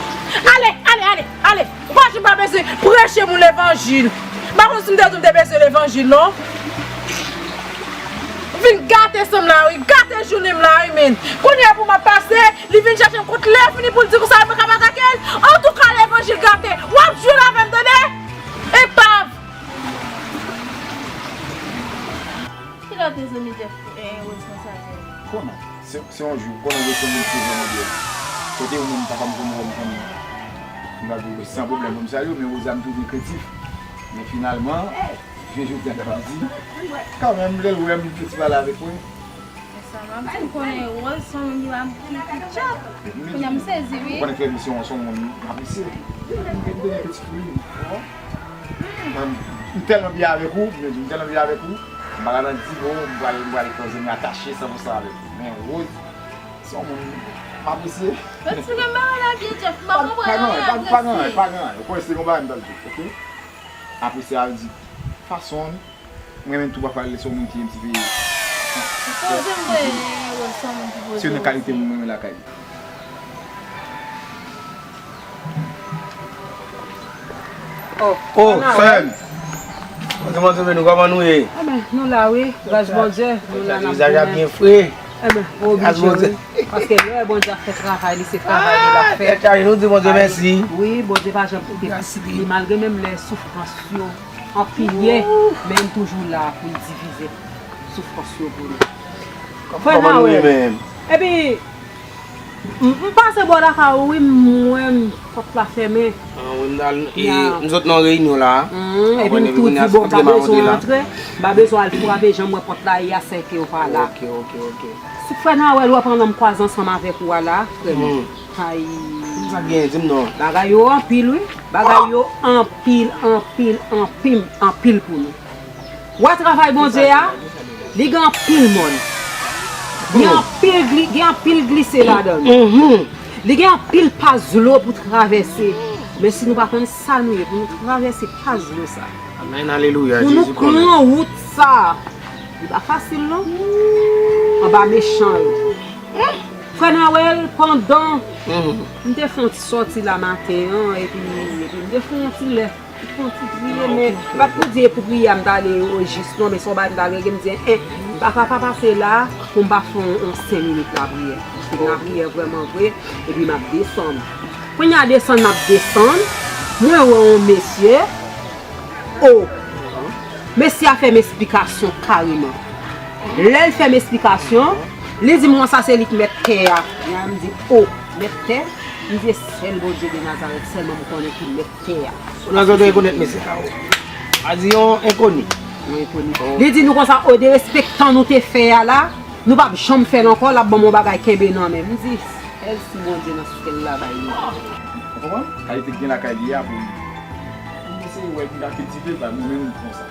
Ale, ale, ale, ale. Ou pa janm pa bezwen preche moun levanjil. M pa konn si m te di w m te bezwen levanjil, non. Vin gate san m la, wi. Gate jounen m la, wi, men. Kounye a pou m ap pase, li vin chache m kont lè fini pou l di konsa, mwen k ap atake l. Antouka, levanjil gate. W ap jwenn avè m, tande? Epav. Kilè w te zanmi Jeff, eh, Rose nan sa, Jeff? Konnen. Se, se yon jou, konnen Rose se yon moun ki te vrèman byen. Kote ou menm, papa m konn wè m konn, m ka di w san pwoblèm pou m salye w, men Rose a m toujou kretif. Men finalman, vye jou ki ap di, kanmenm, lè l wè m, li fè ti pale avèk mwen. Men sa m ap di, m konnen Rose se yon moun ki pa, ki, ki tchòp. Kounye a m sezi, wi. Ou konnen frè m se yon, se yon moun m apresye. M te, m te gen piti pou li. Mwen, m tèlman byen avèk ou, m di, m tèlman byen avèk ou, m pa ka nan di mo, m pral, m pral fè zanmi atache san pou san avèk ou. Men Rose, se yon moun m apresye. Mwen ti gen bagay la byen, Jeff, m pa konprann anyen, pa gen anyen, pa gen anyen. Ou konnen se yon bagay m pral di, oke? Apresye a di, fason, m renmen tou pafwa li se yon moun ki yon ti pe poze, m renmen Rose se yon moun ki poze. Se youn nan kalite moun m renmen lakay li. Oh, oh, sè m. Bondye, Bondye, nou kòman nou ye? Enben, nou la wi, gras Bondye, nou la n ap vizaj la byen fre. Enben, ou oblije wi. Paske lè Bondye ap fè travay li, se travay li l ap fè. Tèt chaje, nou di Bondye mèsi. Wi, Bondye pa janm kite li. Malgre menm lè soufrans yo anpil ye, men li toujou la pou l divize soufrans yo pou nou. Frè Nawèl. Epi, M, m pase bò lakay ou wi, m wè m, pòt la fèmen. Ah, wi, m t al, e, m sot nan reyinyon la. Mm, epi m tou di, bon, m pa bezwen antre, m pa bezwen al frape, jan m wè pòt la ye a, sèke yo pa la. Ok, ok, ok. Si frè Nawèl wè pandan m kwaze ansanm avèk ou a la, frè m. Ay. Sa gen, di m non. Bagay yo anpil wi. Bagay yo anpil, anpil, anpil, anpil pou nou. Wè travay Bondye a, li gen anpil mòn. Gen anpil gli-, gen anpil glise ladan l. Li gen anpil pa zlo pou travèse. Men si nou pa konn sa nou ye, pou nou travèse pa zlo sa. Amèn, alelouya, Jezi pran. Pou nou pran wout sa, li pa fasil non. Anba mechan yo. Frè Nawèl, pandan m te fè yon ti sòti la maten an, epi, epi m te fè yon ti lè. Fè yon ti priye, men m pa t pou di e pou priyè a m t ale o jis non, men se yon bagay m t al regle, m di, en, m pa ka pa pase la pou m pa fè yon, yon senk minit lapriyè. Paske m lapriyè vrèman vre, epi m ap desann. Kounye a desann m ap desann, mwen wè yon mesye, o, mesye a fè m esplikasyon kareman. Lè l fè m esplikasyon, li di m konsa se li k mèt tè a. Epi m di, o, mèt tè? M di, e sèl Bondye de Nazarèt sèlman m konnen ki mèt tè a. Ou nan zòn rekonèt mesye sa, wi. A di yon enkoni. Yon enkoni. Li di nou konsa, o derespektan nou te fè a la, nou p ap janm fè l ankò, l ap ban m yon bagay kenbe nan men m. M di, sèl si Bondye nan syèl la bay li. Ou konprann? Kalite k gen lakay li a pou m eseye wè ki ka kiltive pa nou menm konsa.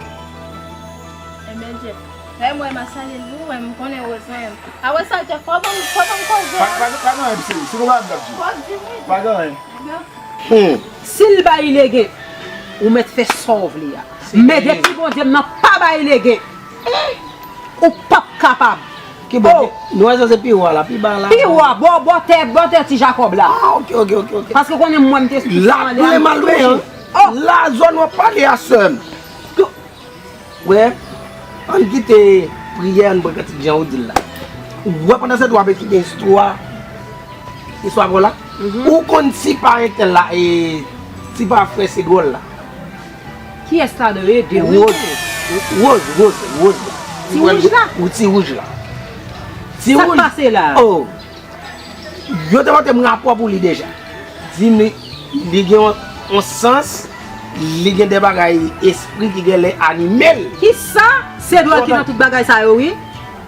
Enben, Jeff, lè m wè m ap salye l, ou wè m konnen ou bezwen m. Apre sa, Jeff, fò ban m, fò ban m koze. Pa, pa, pa nan anyen, si, si nou pa ap di. Fò di wi. Pa gen anyen. Hmm. Si l bay legen, ou mèt fè sa w vle a. Men depi Bondye m nan pa bay legen, ou p ap kapab. Ki bò? Nou wè sa se pi wo a la, pi ba a la. Pi wo a, bò, bò tè, bò tè Ti Jakòb la. Ah, ok, ok, ok, ok. Paske konnen mwen m te sou sa anlè a, m touche. La, zòn w ap pale a, sè m. Wè, ann kite priyè, ann pran kantik jan ou di l la. Ou wè pandan se tan w ap ekite istwa, istwa pa w la, ou konn si pa entèl la, e si pa frè se dwòl la. Kiyès ladan yo? E de wi. Woz, Woz, Woz, Woz la. Ti wouj la? Wi, ti wouj la. Ti wouj. Sa k pase la? Oh. Yo te pote m rapò pou li deja. Di m li, li gen yon, yon sans, li gen de bagay espri ki genlè anime l. Kisa? Se dwòl ki nan tout bagay sa yo, wi.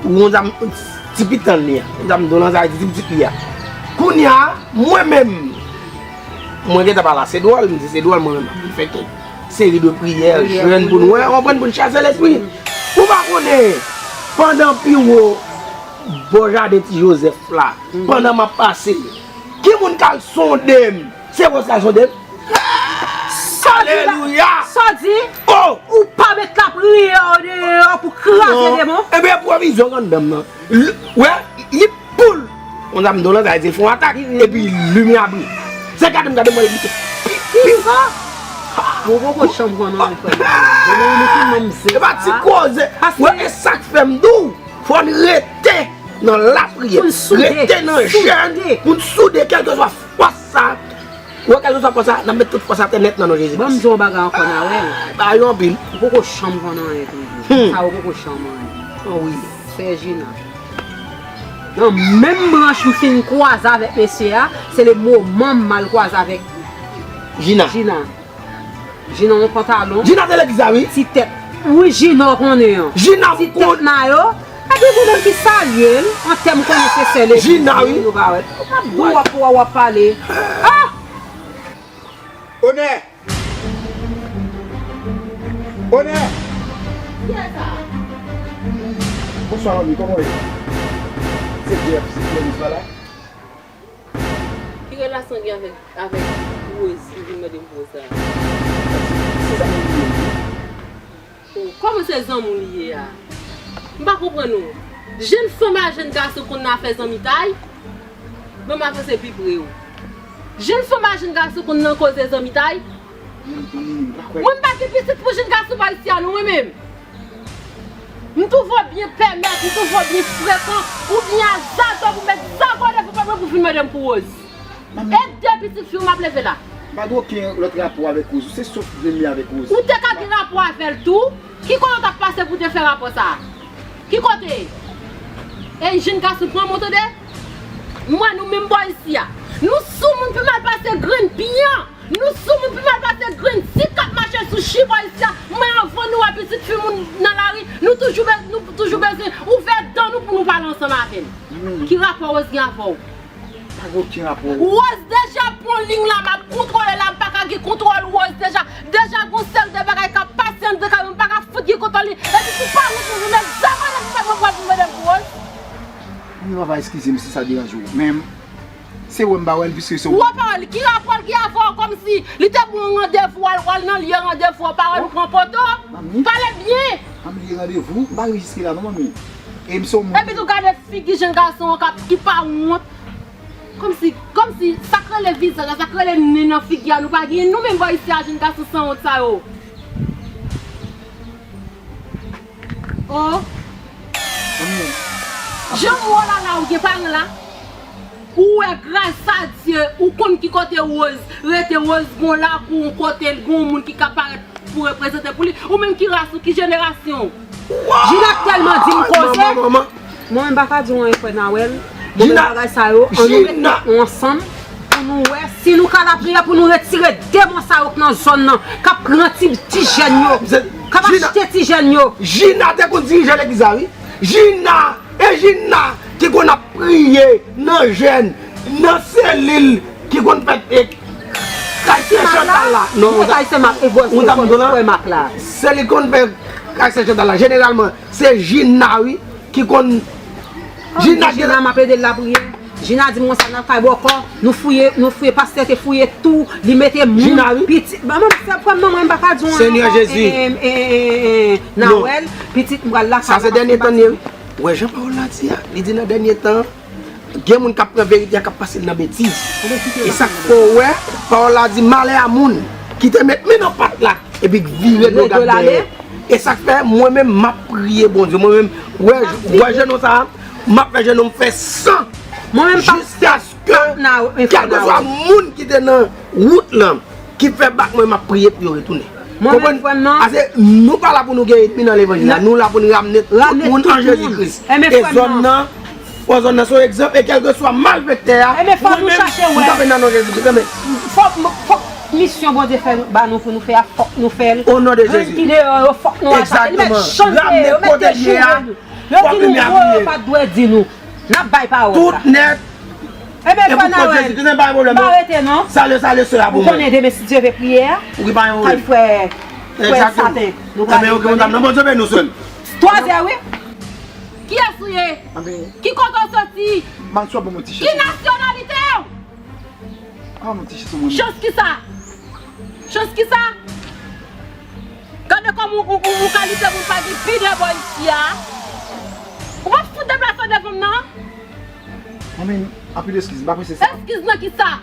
Ou konn sa m, ti pitan li a. Konn sa m di w lan sa, ti pitit li a. Kounye a, mwen menm, mwen gentan pale a se dwòl, m di se dwòl, mwen menm, m ap fè kèk seri de priyè, jèn pou n wè, konprann, pou n chase lespri. Ou pa konnen, pandan pi wo bò jaden Ti Jozèf la, pandan m ap pase, ki moun k al sonde m? Se Woz k al sonde m. Alelouya! Sa w di? Oh! Ou pa met lapriyè deyò pou kraze demon? Enben, pwovizyon anndan m nan. L-, wè, li poul. Konn sa m di w lan, sa vle di l fè yon atak, epi limyè a briye. Se gade m gade mwen, li te pi, pi. Kisa? Ou poko chanm pran nan anfè. Demen nou fin manm se pa ti koze. Wè, e sa k fè m di w, fò n rete nan lapriyè, rete nan jèn, pou n soude, kèlkeswa fòs sa. Ou wè, kèlkeswa fòs sa, n ap met tout fòs atè nèt nan non Jezi Kris. Ban m di w yon bagay ankò, Nawèl. Bagay yo anpil. Ou poko chanm konn anyen toujou. Sa ou poko chanm anyen. Oh wi. Sè Jina. Nan menm branch m fin kwaze avèk mesye a, se le moman m al kwaze avèk Jina. Jina. Jina yon pantalon. Jina te legliz la, wi. Ti tèt. Wi, Jina w konnen an. Jina ti tèt mayo. Epi pou moun ki salye l, an tèm konnen se sè legliz li, nou pa wè. Ou p ap di w ap, w ap pale. Ah! Onè! Onè! Kiyès sa? Bonswa, manmi, kòman w ye? Se Jeff, se Clovis la la? Ki relasyon gen avèk, avèk Rose ki vin mande m pou Rose la? Se zanmi m li ye. Oh, kòman se zanmi w li ye a? M pa konprann ou. Jèn fanm a jèn gason konn nan afè zanmitay? Ban m avanse pi pre w. Jèn fanm a jèn gason konn nan koze zanmitay? Mwen m pa gen pitit pou jèn gason pa isi a non, mwen menm. M twouve w byen pèmèt, m twouve w byen frekan, ou byen azadò pou met zago devan pòt mwen pou vin mande m pou Rose. E de pitit fi w m ap leve la. M pa gen okenn lòt rapò avèk Rose, se sof grenn li avèk Rose. Ou te ka gen rapò avè l tou. Ki kote w t ap pase pou te fè rapò sa a? Ki kote? Ey, jèn gason, pran mwen tande. M wè nou menm bò isi a. Nou sou moun pi mal pase grenn pyan. Nou sou moun pi mal pase grenn ti k ap mache sou chi bò isi a. Mwen, anvan nou wè pitit fi moun nan lari, nou toujou be-, nou toujou bezwen ouvè dan nou pou nou pale ansanm avè l. Ki rapò Rose gen avè w? Pa gen okenn rapò. Rose deja pran liy la, m ap kontwole la, m pa ka gen kontwòl Rose deja. Deja gon seri de bagay k ap pase anndan kay mwen, m pa ka fout gen kontwòl li. Epi pou pa wont mwen, mwen zago nan pou mwen pran pou mwen de pou Rose. Mwen pa eskize m si sa deranje w, men se wè m pa wè l, piske se w. Wè pa wè l, ki rapò l gen avè w kòmsi li te ba w randevou, w al, w al nan lye randevou, w pa wè l pran poto? Pale byen. Manmi, li randevou, m pa rejistre la non, manmi. E m se yon moun. Epi tou gade figi jèn gason an k ap, ki pa wont. Kòmsi, kòmsi, sa k rele vizaj la, sa k rele nen nan figi a, nou pa genyen nou menm bò isi a, jèn gason sanwont sa yo. Oh. Manmi. Jan w wè w la la, ou gen paran la? Ou wè, gras a Dye, ou konn ki kote Rose rete, Rose gon lakou, yon kote l, gon moun ki ka parèt pou reprezante pou li. Ou menm ki ras ou, ki jenerasyon w? Jina tèlman di m koze. Mwen menm pa ka di w anyen, frè Nawèl. Mwen menm bagay sa yo, ann nou met tèt nou ansanm pou nou wè si nou ka lapriyè pou nou retire demon sa yo k nan zòn nan, k ap pran ti, ti jèn yo, k ap achte ti jèn yo. Jina te konn dirije legliz la, wi. Jina! E Jina ki konn ap priye nan jèn, nan selil ki konn fèt e kay Sè Chantal la. Non, ou ta, ou ta m do la. Se li konn fè kay Sè Chantal la. Jeneralman, se Jina, wi, ki konn. Jina, Jina, m ap ede l lapriyè. Jina di m konsa, n al kay bòkò, nou fouye, nou fouye, pastè te fouye tou, li mete moun, pitit. Ban mwen, se frè m nan, mwen, m pa ka di w anyen ankò. Senyè Jezi. Nawèl, pitit m pral lakay la. Sa se dènye tan n ye, wi. Ou wè jan pawòl la di a? Li di nan dènye tan, gen moun k ap pran verite a, k ap pase l nan betiz. E sa k fè w wè, pawòl la di, malè a moun ki te met men nan pat la, epi k vire do gad dèyè. E sa k fè, mwen menm, m ap priye Bondye. Mwen menm, wè, wè jenou sa a, m ap fè jenou m fè san. Jiskaske, kèlkeswa moun ki te nan wout lan, ki fè bak mwen, m ap priye pou yo retounen. Konprann? Paske nou pa la pou nou gen ènmi nan levanjil la. Nou la pou nou ramne tout moun an Jezi Kris. E zòn nan, fò zòn nan se yon egzanp, e kèlkeswa malfektè a, mwen menm, m kanpe nan non Jezi Kris. Fòk, fòk misyon Bondye fè ba nou pou nou fè a, fòk nou fè l. O non de Jezi. Moun ki deyò yo, fòk nou atake. Li mèt chante, yo mèt dechoure nou. Yo di nou mo yo pa t dwe di nou. N ap bay pawòl la. Tout nèt. Ebyen, frè Nawèl, m pa rete non. Salye, salye sè a pou mwen. Ou konnen demen, si Dye vle, priyè a. Ou gen pa gen pwoblèm. Kay frè, frè Saten, nou prale. Ebyen, ok, madam, non, Bondye beni w, sè m. Twazè, wi. Kiyès ou ye? Ki kote w soti? M al sou bon ti chèch. Ki nasyonalite w? Ah, mon ti chèch, mon. Chans ki sa? Chans ki sa? Gade kòman ou, ou, ou kalite moun pa gen pidè bò isi a. Ou p ap fout deplase w devan m nan? Manmi, anpil eskiz, m pa prese sa. Eskiz nan ki sa?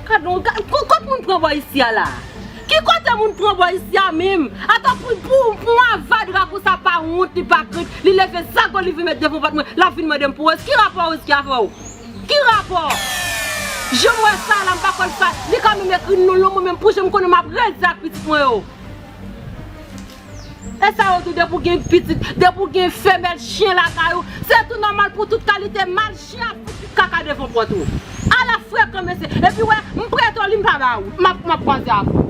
Gade w, ga-, ko-, kot moun pran bò isi a la? Ki kote moun pran bò isi a menm? Atò pou, pou, pou yon avadra konsa pa wont, li pa krent, li leve zago, li vin met devan pòt mwen, l ap vin mande m pou Rose. Ki rapò Rose gen avè w? Ki rapò? Jan m wè sa la, m pa kwè l sa. Li ka menm ekri non l non mwen menm pou jan m konnen m ap rete ak pitit mwen yo. E sa yo di, depi w gen pitit, depi w gen femèl chen lakay ou, se tou nòmal pou tout kalite mal chen ap fout kaka devan pòt ou. Ala frekan mesye. Epi wè, m prete w li, m pa ba ou. M ap, m ap kwaze avè w.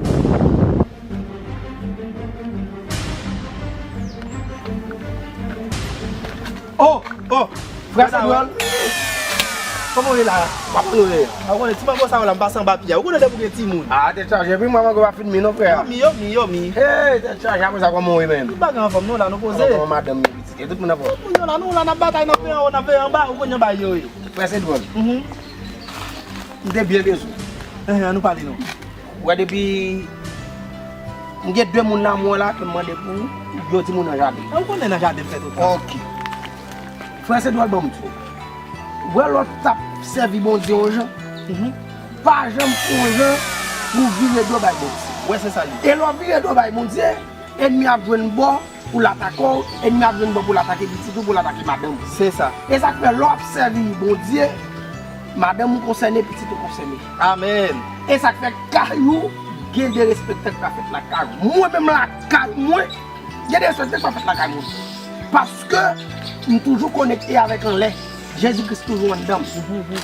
Oh, oh, frè Sedwòl. Kòman w ye la? M ap antre. A, ou konnen ti mango sa yo la, m pase anba pye a. Ou konnen depi w gen timoun. A, tèt chaje, epi mwen mango pa fin mi non, frè. Yo mi, yo mi, yo mi. Hey, tèt chaje, apre sa, kòman w ye menm? Tout bagay anfòm, nou la, nou poze. Kòman madanm, pitit, tout moun anfòm? Tout moun yo la, nou la, n ap batay, n ap veye anwo, n ap veye anba, ou konnen bagay yo ye. Frè Sedwòl. Mhm. M te byen bezwen w. Enhen, ann nou pale non. Ou wè depi m gen de moun nan mwen la ke m mande pou yo di moun nan jaden. Ou konnen nan jaden m fè tout tan. Ok. Frè Sedwòl, ban m di w. Wè lè w t ap sèvi Bondye yon jan, pa janm fè yon jan pou w vire do bay Bondye. Wè se sa l ye. E lè w vire do bay Bondye, ènmi ap jwenn bò pou l atake w, ènmi ap jwenn bò pou l atake pitit ou, pou l atake madanm ou. Se sa. E sa k fè lè w ap sèvi Bondye, madanm ou konsène, pitit ou konsène. Amèn. E sa k fè kay ou gen derespektan k pa fèt lakay ou. Mwen menm lakay mwen, gen derespektan k pa fèt lakay mwen. Paske m toujou konekte avèk anlè. Jezi Kris toujou anndan m.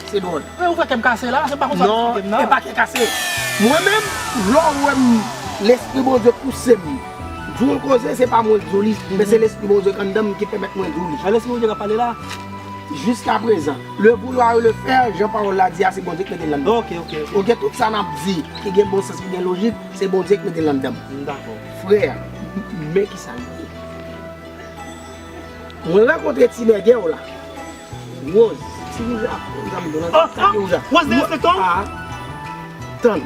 Se dwòl. Men ou fè kè m kase la, se pa konsa w eksplike m nan. Non, e pa kè kase. Mwen menm, lè w wè m, Lespri Bondye pouse m di w yon koze, se pa mwen k di w li, men se Lespri Bondye k anndan m ki pèmèt mwen di w li. Men Lespri Bondye k ap pale la. Jiskaprezan, le vouloir et le faire, jan pawòl la di a, se Bondye k mete l anndan. Ok, ok, ok. Ok, tout sa n ap di, ki gen bon sans, ki gen lojik, se Bondye k mete l anndan m. M dakò. Frè, men kisa l ye. Mwen rankontre ti nègè w la. Rose, ti wouj la, sa m di w la, sa ki wouj la. Rose derespektan? Ah, tann.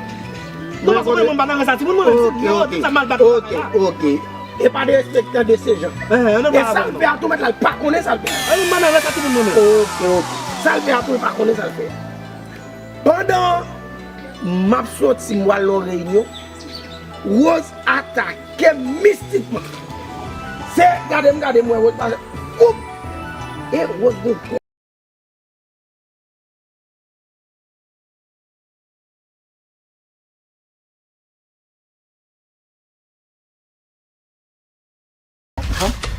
Non, paske mwen menm m pa nan rans a timoun mwen menm, si yo di sa m al bat. Ok, ok. E pa derespektan de se jan. E sa l fè a tou mèt la, l pa konnen sa l fè a. Mwen pa nan rans a timoun mwen menm. Ok, ok. Sa l fè a tou, l pa konnen sa l fè a. Pandan m ap soti, m pral nan yon reyinyon, Rose atake m mistikman. Se gade m gade m wè Rose pase, oup! E Rose gon gwo.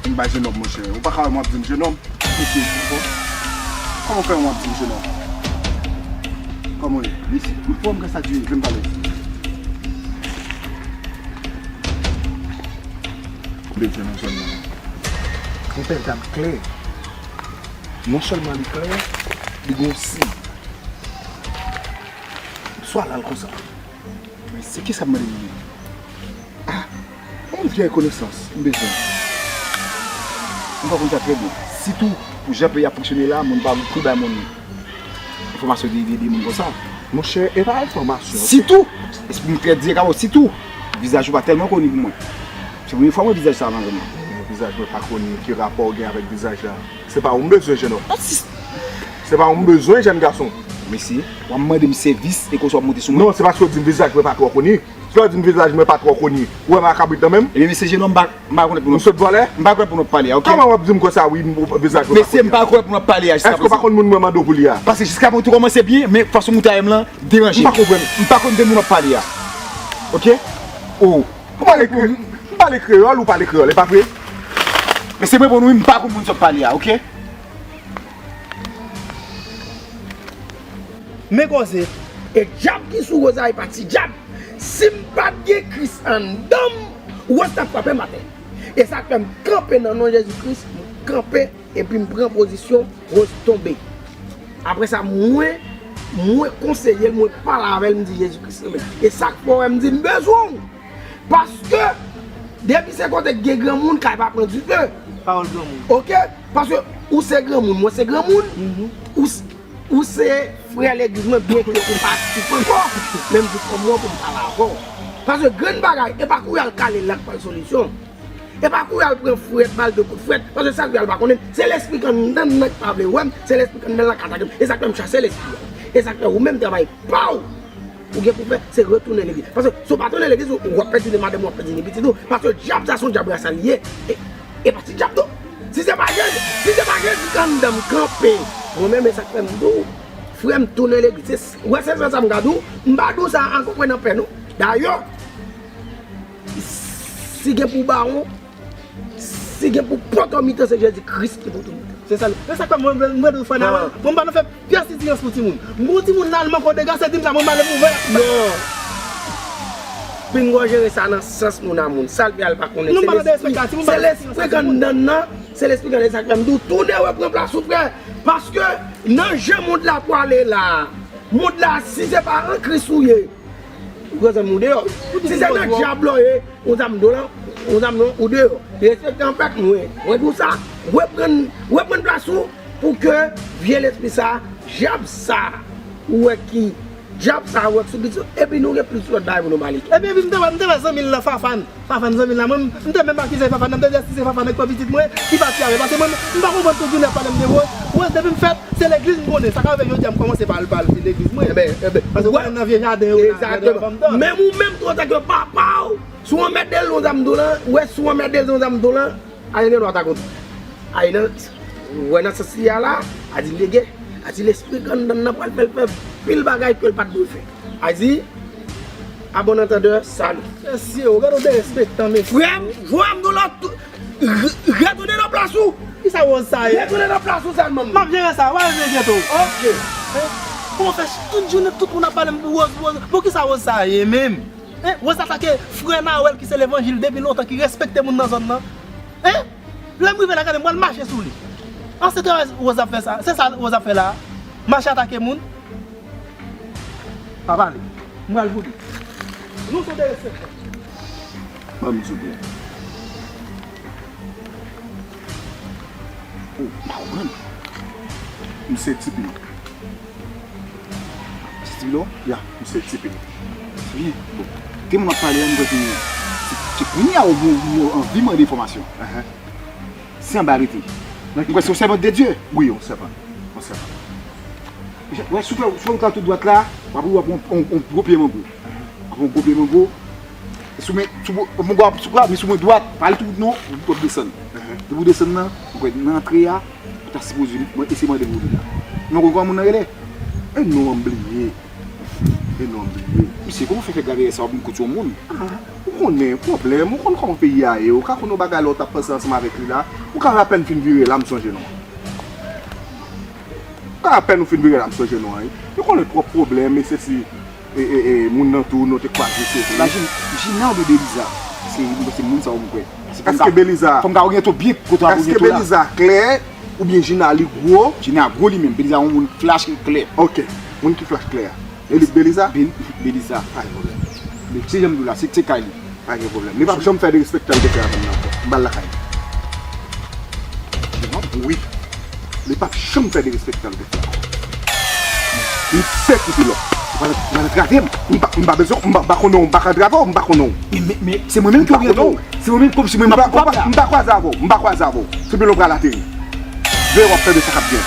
M pa jenòm, monchè. Ou pa ka wè m w ap di m jenòm? Mesye, kòman w fè w ap di m jenòm? Kòman w ye? Mesye, m fò m ka sa di, vin pale. Bezwen nan zòn nan. Yon pèntab klè. Non sèlman li klè, li gon siy. Swa l al konsa. Men se kisa m mande li menm? Ah, yon vyèy konesans m bezwen. M pa konn sa trè byen. Sitou pou jan peyi a fonksyone la, moun pa kou bay moun enfòmasyon de, de, de moun konsa. Monchè, e pa enfòmasyon. Sitou, e pou m trè dirèk avè w, sitou vizaj ou pa tèlman koni pou mwen. Se premye fwa m wè vizaj sa nan zòn nan. Vizaj mwen pa koni, ki rapò w gen avèk vizaj la? Se pa ou m bezwen, jenòm. Se pa ou m bezwen, jèn gason. Mesye, w ap mande m sèvis e konsa w ap monte sou mwen? Non, se paske w di m vizaj mwen pa twò koni. Si w di m vizaj mwen pa twò koni, ou wè m a kabrit nan men m? Ebyen, mesye, jenòm, m pa, m pa konèt pou nou. M sot vòlè? M pa konèt pou nou pale a, ok? Kòman w ap di m konsa, wi, m, vizaj mwen pa koni? Mesye, m pa konèt pou nou pale a jiska prezan. Èske w pa konn moun mwen mande w pou li a? Paske jiska prezan ou kòmanse byen, men fason ou ta ye m lan deranje. M pa konprann. M pa konn de moun w ap pale a. Ok? Oh. Ou pale kre-, ou pale kreyòl, ou pale kreyòl, e pa vre? Men se mwen pou nou, m pa konn moun sa w ap pale a, ok? Men koze. E dyab ki sou Rose a, e pa ti dyab. Si m pa t gen Kris anndan m, Rose t ap frape m atè. E sa k fè m kanpe nan non Jezi Kris, m kanpe epi m pran pozisyon, Rose tonbe. Apre sa, mwen, mwen konseye l, mwen pale avè l, m di Jezi Kris renmen l. E sa k fè w wè m di m bezwen w. Paske, depi se kote k gen granmoun, kay pa pran dife. Pawòl granmoun. Ok? Paske ou se granmoun, mwen se granmoun. Mhm. Ou s-, ou se frè legliz mwen, byenke ou pa aktif ankò, men m di kòm mwen pou m pale avè w. Paske grenn bagay, e pa kouri al kale l la k pral solisyon. E pa kouri al pran frèt, ba l de kout frèt, paske sa l fè a l pa konnen. Se lespri k anndan l nan k pa vle wè m, se lespri k anndan l la k atake m. E sa k fè m chase lespri a. E sa k fè ou menm travay pa w, ou gen pou fè, se retounen legliz. Paske si w pa tounen legliz, ou, w ap pèdi ni madanm ou, w ap pèdi ni pitit ou. Paske dyab sa se yon dyab rasa li ye. E, e pa ti dyab tou. Si se pa Jezi, si se pa Jezi k anndan m kanpe, mwen menm e sa k fè m di w, frè m, tounen legliz. Se, wè se sa m ka di w, m pa di w sa an konprann an pè non. Dayè, si gen pou bawon, si gen pou poto mitan, se Jezi Kris ki poto mitan. Se sa l. Se sa k fè mwen, mwen, mwen di w frè Nawèl, mwen m pa nan fè pyès itirans pou timoun. M gon timoun la, l manke w dega, se di m sa, mwen m ale pou vè. Non. Pinga w jere sa nan sans moun a moun. Sa l fè a l pa konnen. Non, m pa nan derespektan timoun, m pa nan derespektan timoun. Se lespri k anndan l nan, se lespri k anndan l, sa k fè m di w tounen repran plas ou, frè. Paske nan jan mond la pwale la, mond la, si se pa an Kris ou ye, ou gen zanmi w deyò. Si se nan dyab la w ye, yon zam do lan, yon zam non, ou deyò. Respektan pèp mwen. Mwen di w sa, reprann, reprann plas ou pou ke vye lespri sa, dyab sa, ou wè ki Djab sa a wè k sou pitit, epi nou gen plis lòt bagay pou nou pale tou. Epi, epi m te wè, m te wè zanmi l lan, Fafan. Fafan, zanmi l lan, mwen, m te menm akize Fafan, m te di èske se Fafan nèg fè pitit mwen ki pati avè l. Paske mwen, m pa konprann tout jounen ap pale m de Rose. Rose, depi m fèt, se legliz m konnen. Sa ka fè jodi a m kòmanse pa al, pa al legliz mwen. Enben, enben, paske ou konnen nan vye jaden yo la, jaden yo pa m tan. Menm ou menm tou antanke papa w, si w anmède l nan zam do lan, ou wè si w anmède l nan zam do lan, Ayen gen dwa ta kontan. Ayen nan, ou wè nan sans li a la, a di lege, a di lespri granndanm nan pral fè l fè pil bagay ke l pa t dwe fè. A di, a bon antandè, salut. Mesye, ou gade w derespektan, mesye. Frè m, frè m, nou la tou, re- retounen nan plas ou. Kisa Rose sa ye? Retounen nan plas ou sèlman. M ap jere sa, w al jere tou. Ok. Kòman fè tout jounen tout moun ap pale m pou Rose, Rose? Bon, kisa Rose sa ye menm? Hein? Rose atake frè Nawèl ki se levanjil depi lontan, ki respekte moun nan zòn nan. Hein? Lè m rive la, gade, m pral mache sou li. An, se travay Rose ap fè sa. Se sa Rose ap fè la. Mache atake moun. Pa pale. M pral pou li. Nou se de respektan. Ban m di w byen. Oh, m pa konprann. M se tipi. Se ti lo? Ya, m se tipi. Byen. Bon. Te moun ap pale a, m kwè se, se, se kounye a ou, ou, ou anvi mande enfòmasyon. Ahan. Se anba rete. M kwè se yon sèvant de Dye. Wi, yon sèvant. Yon sèvant. Wè, sou, sou wout la tout dwat la, w ap wè w ap yon, yon, yon gwo pye mango. W ap yon gwo pye mango. Sou men, sou bo- mango ap sou la, men sou men dwat, pa al tout wout non, w ap desann. Depi w desann nan, ou kwè nan antre a, ou ta sipoze mwen eseye mande pou li la. Men ou konn kòman moun nan rele? E non an m bliye. E non an m bliye. Misye, kòman w fè fè gade sa w ap koute yon moun? Ah, ou konnen pwoblèm, ou konn kòman peyi a ye, ou ka konn yon bagay lè w t ap panse ansanm avèk li la, ou ka apèn fin vire la, m sonje non an. Ou ka apèn ou fin vire la, m sonje non an, wi. Ou konnen twòp pwoblèm, e se si e, e, e, moun nan tou, nou te kwaze, se vre. Imajine, Gina oubyen Beliza. Se, se moun sa yo m kwè. Èske Beliza, fò m ka oryante w byen kote w ap oryante w la. Èske Beliza klè oubyen Gina li gwo? Gina gwo li menm, Beliza yon moun flash ki klè. Ok, moun ki flash klè a. E li Beliza? Be- Beliza. Pa gen pwoblèm. Se jan m di w la, se, se kay li. Pa gen pwoblèm. Li p ap janm fè derespektan l te fè avè m nan ankò. M ba l lakay li. Wi. Li p ap janm fè derespektan l te fè ankò. Li pè koupe lòt. Ou pral, ou pral antrave m. M pa, m pa bezwen, m pa, m pa konnen w, m pa ka antrave w, m pa konnen w. Men, men, men, se mwen menm ki oryante w. Se mwen menm kòmsi mwen m ap koupab la. M pa kwaze avè w, m pa kwaze avè w. Se byen lè w pral ateri. Veye w ap tande sa k ap gen.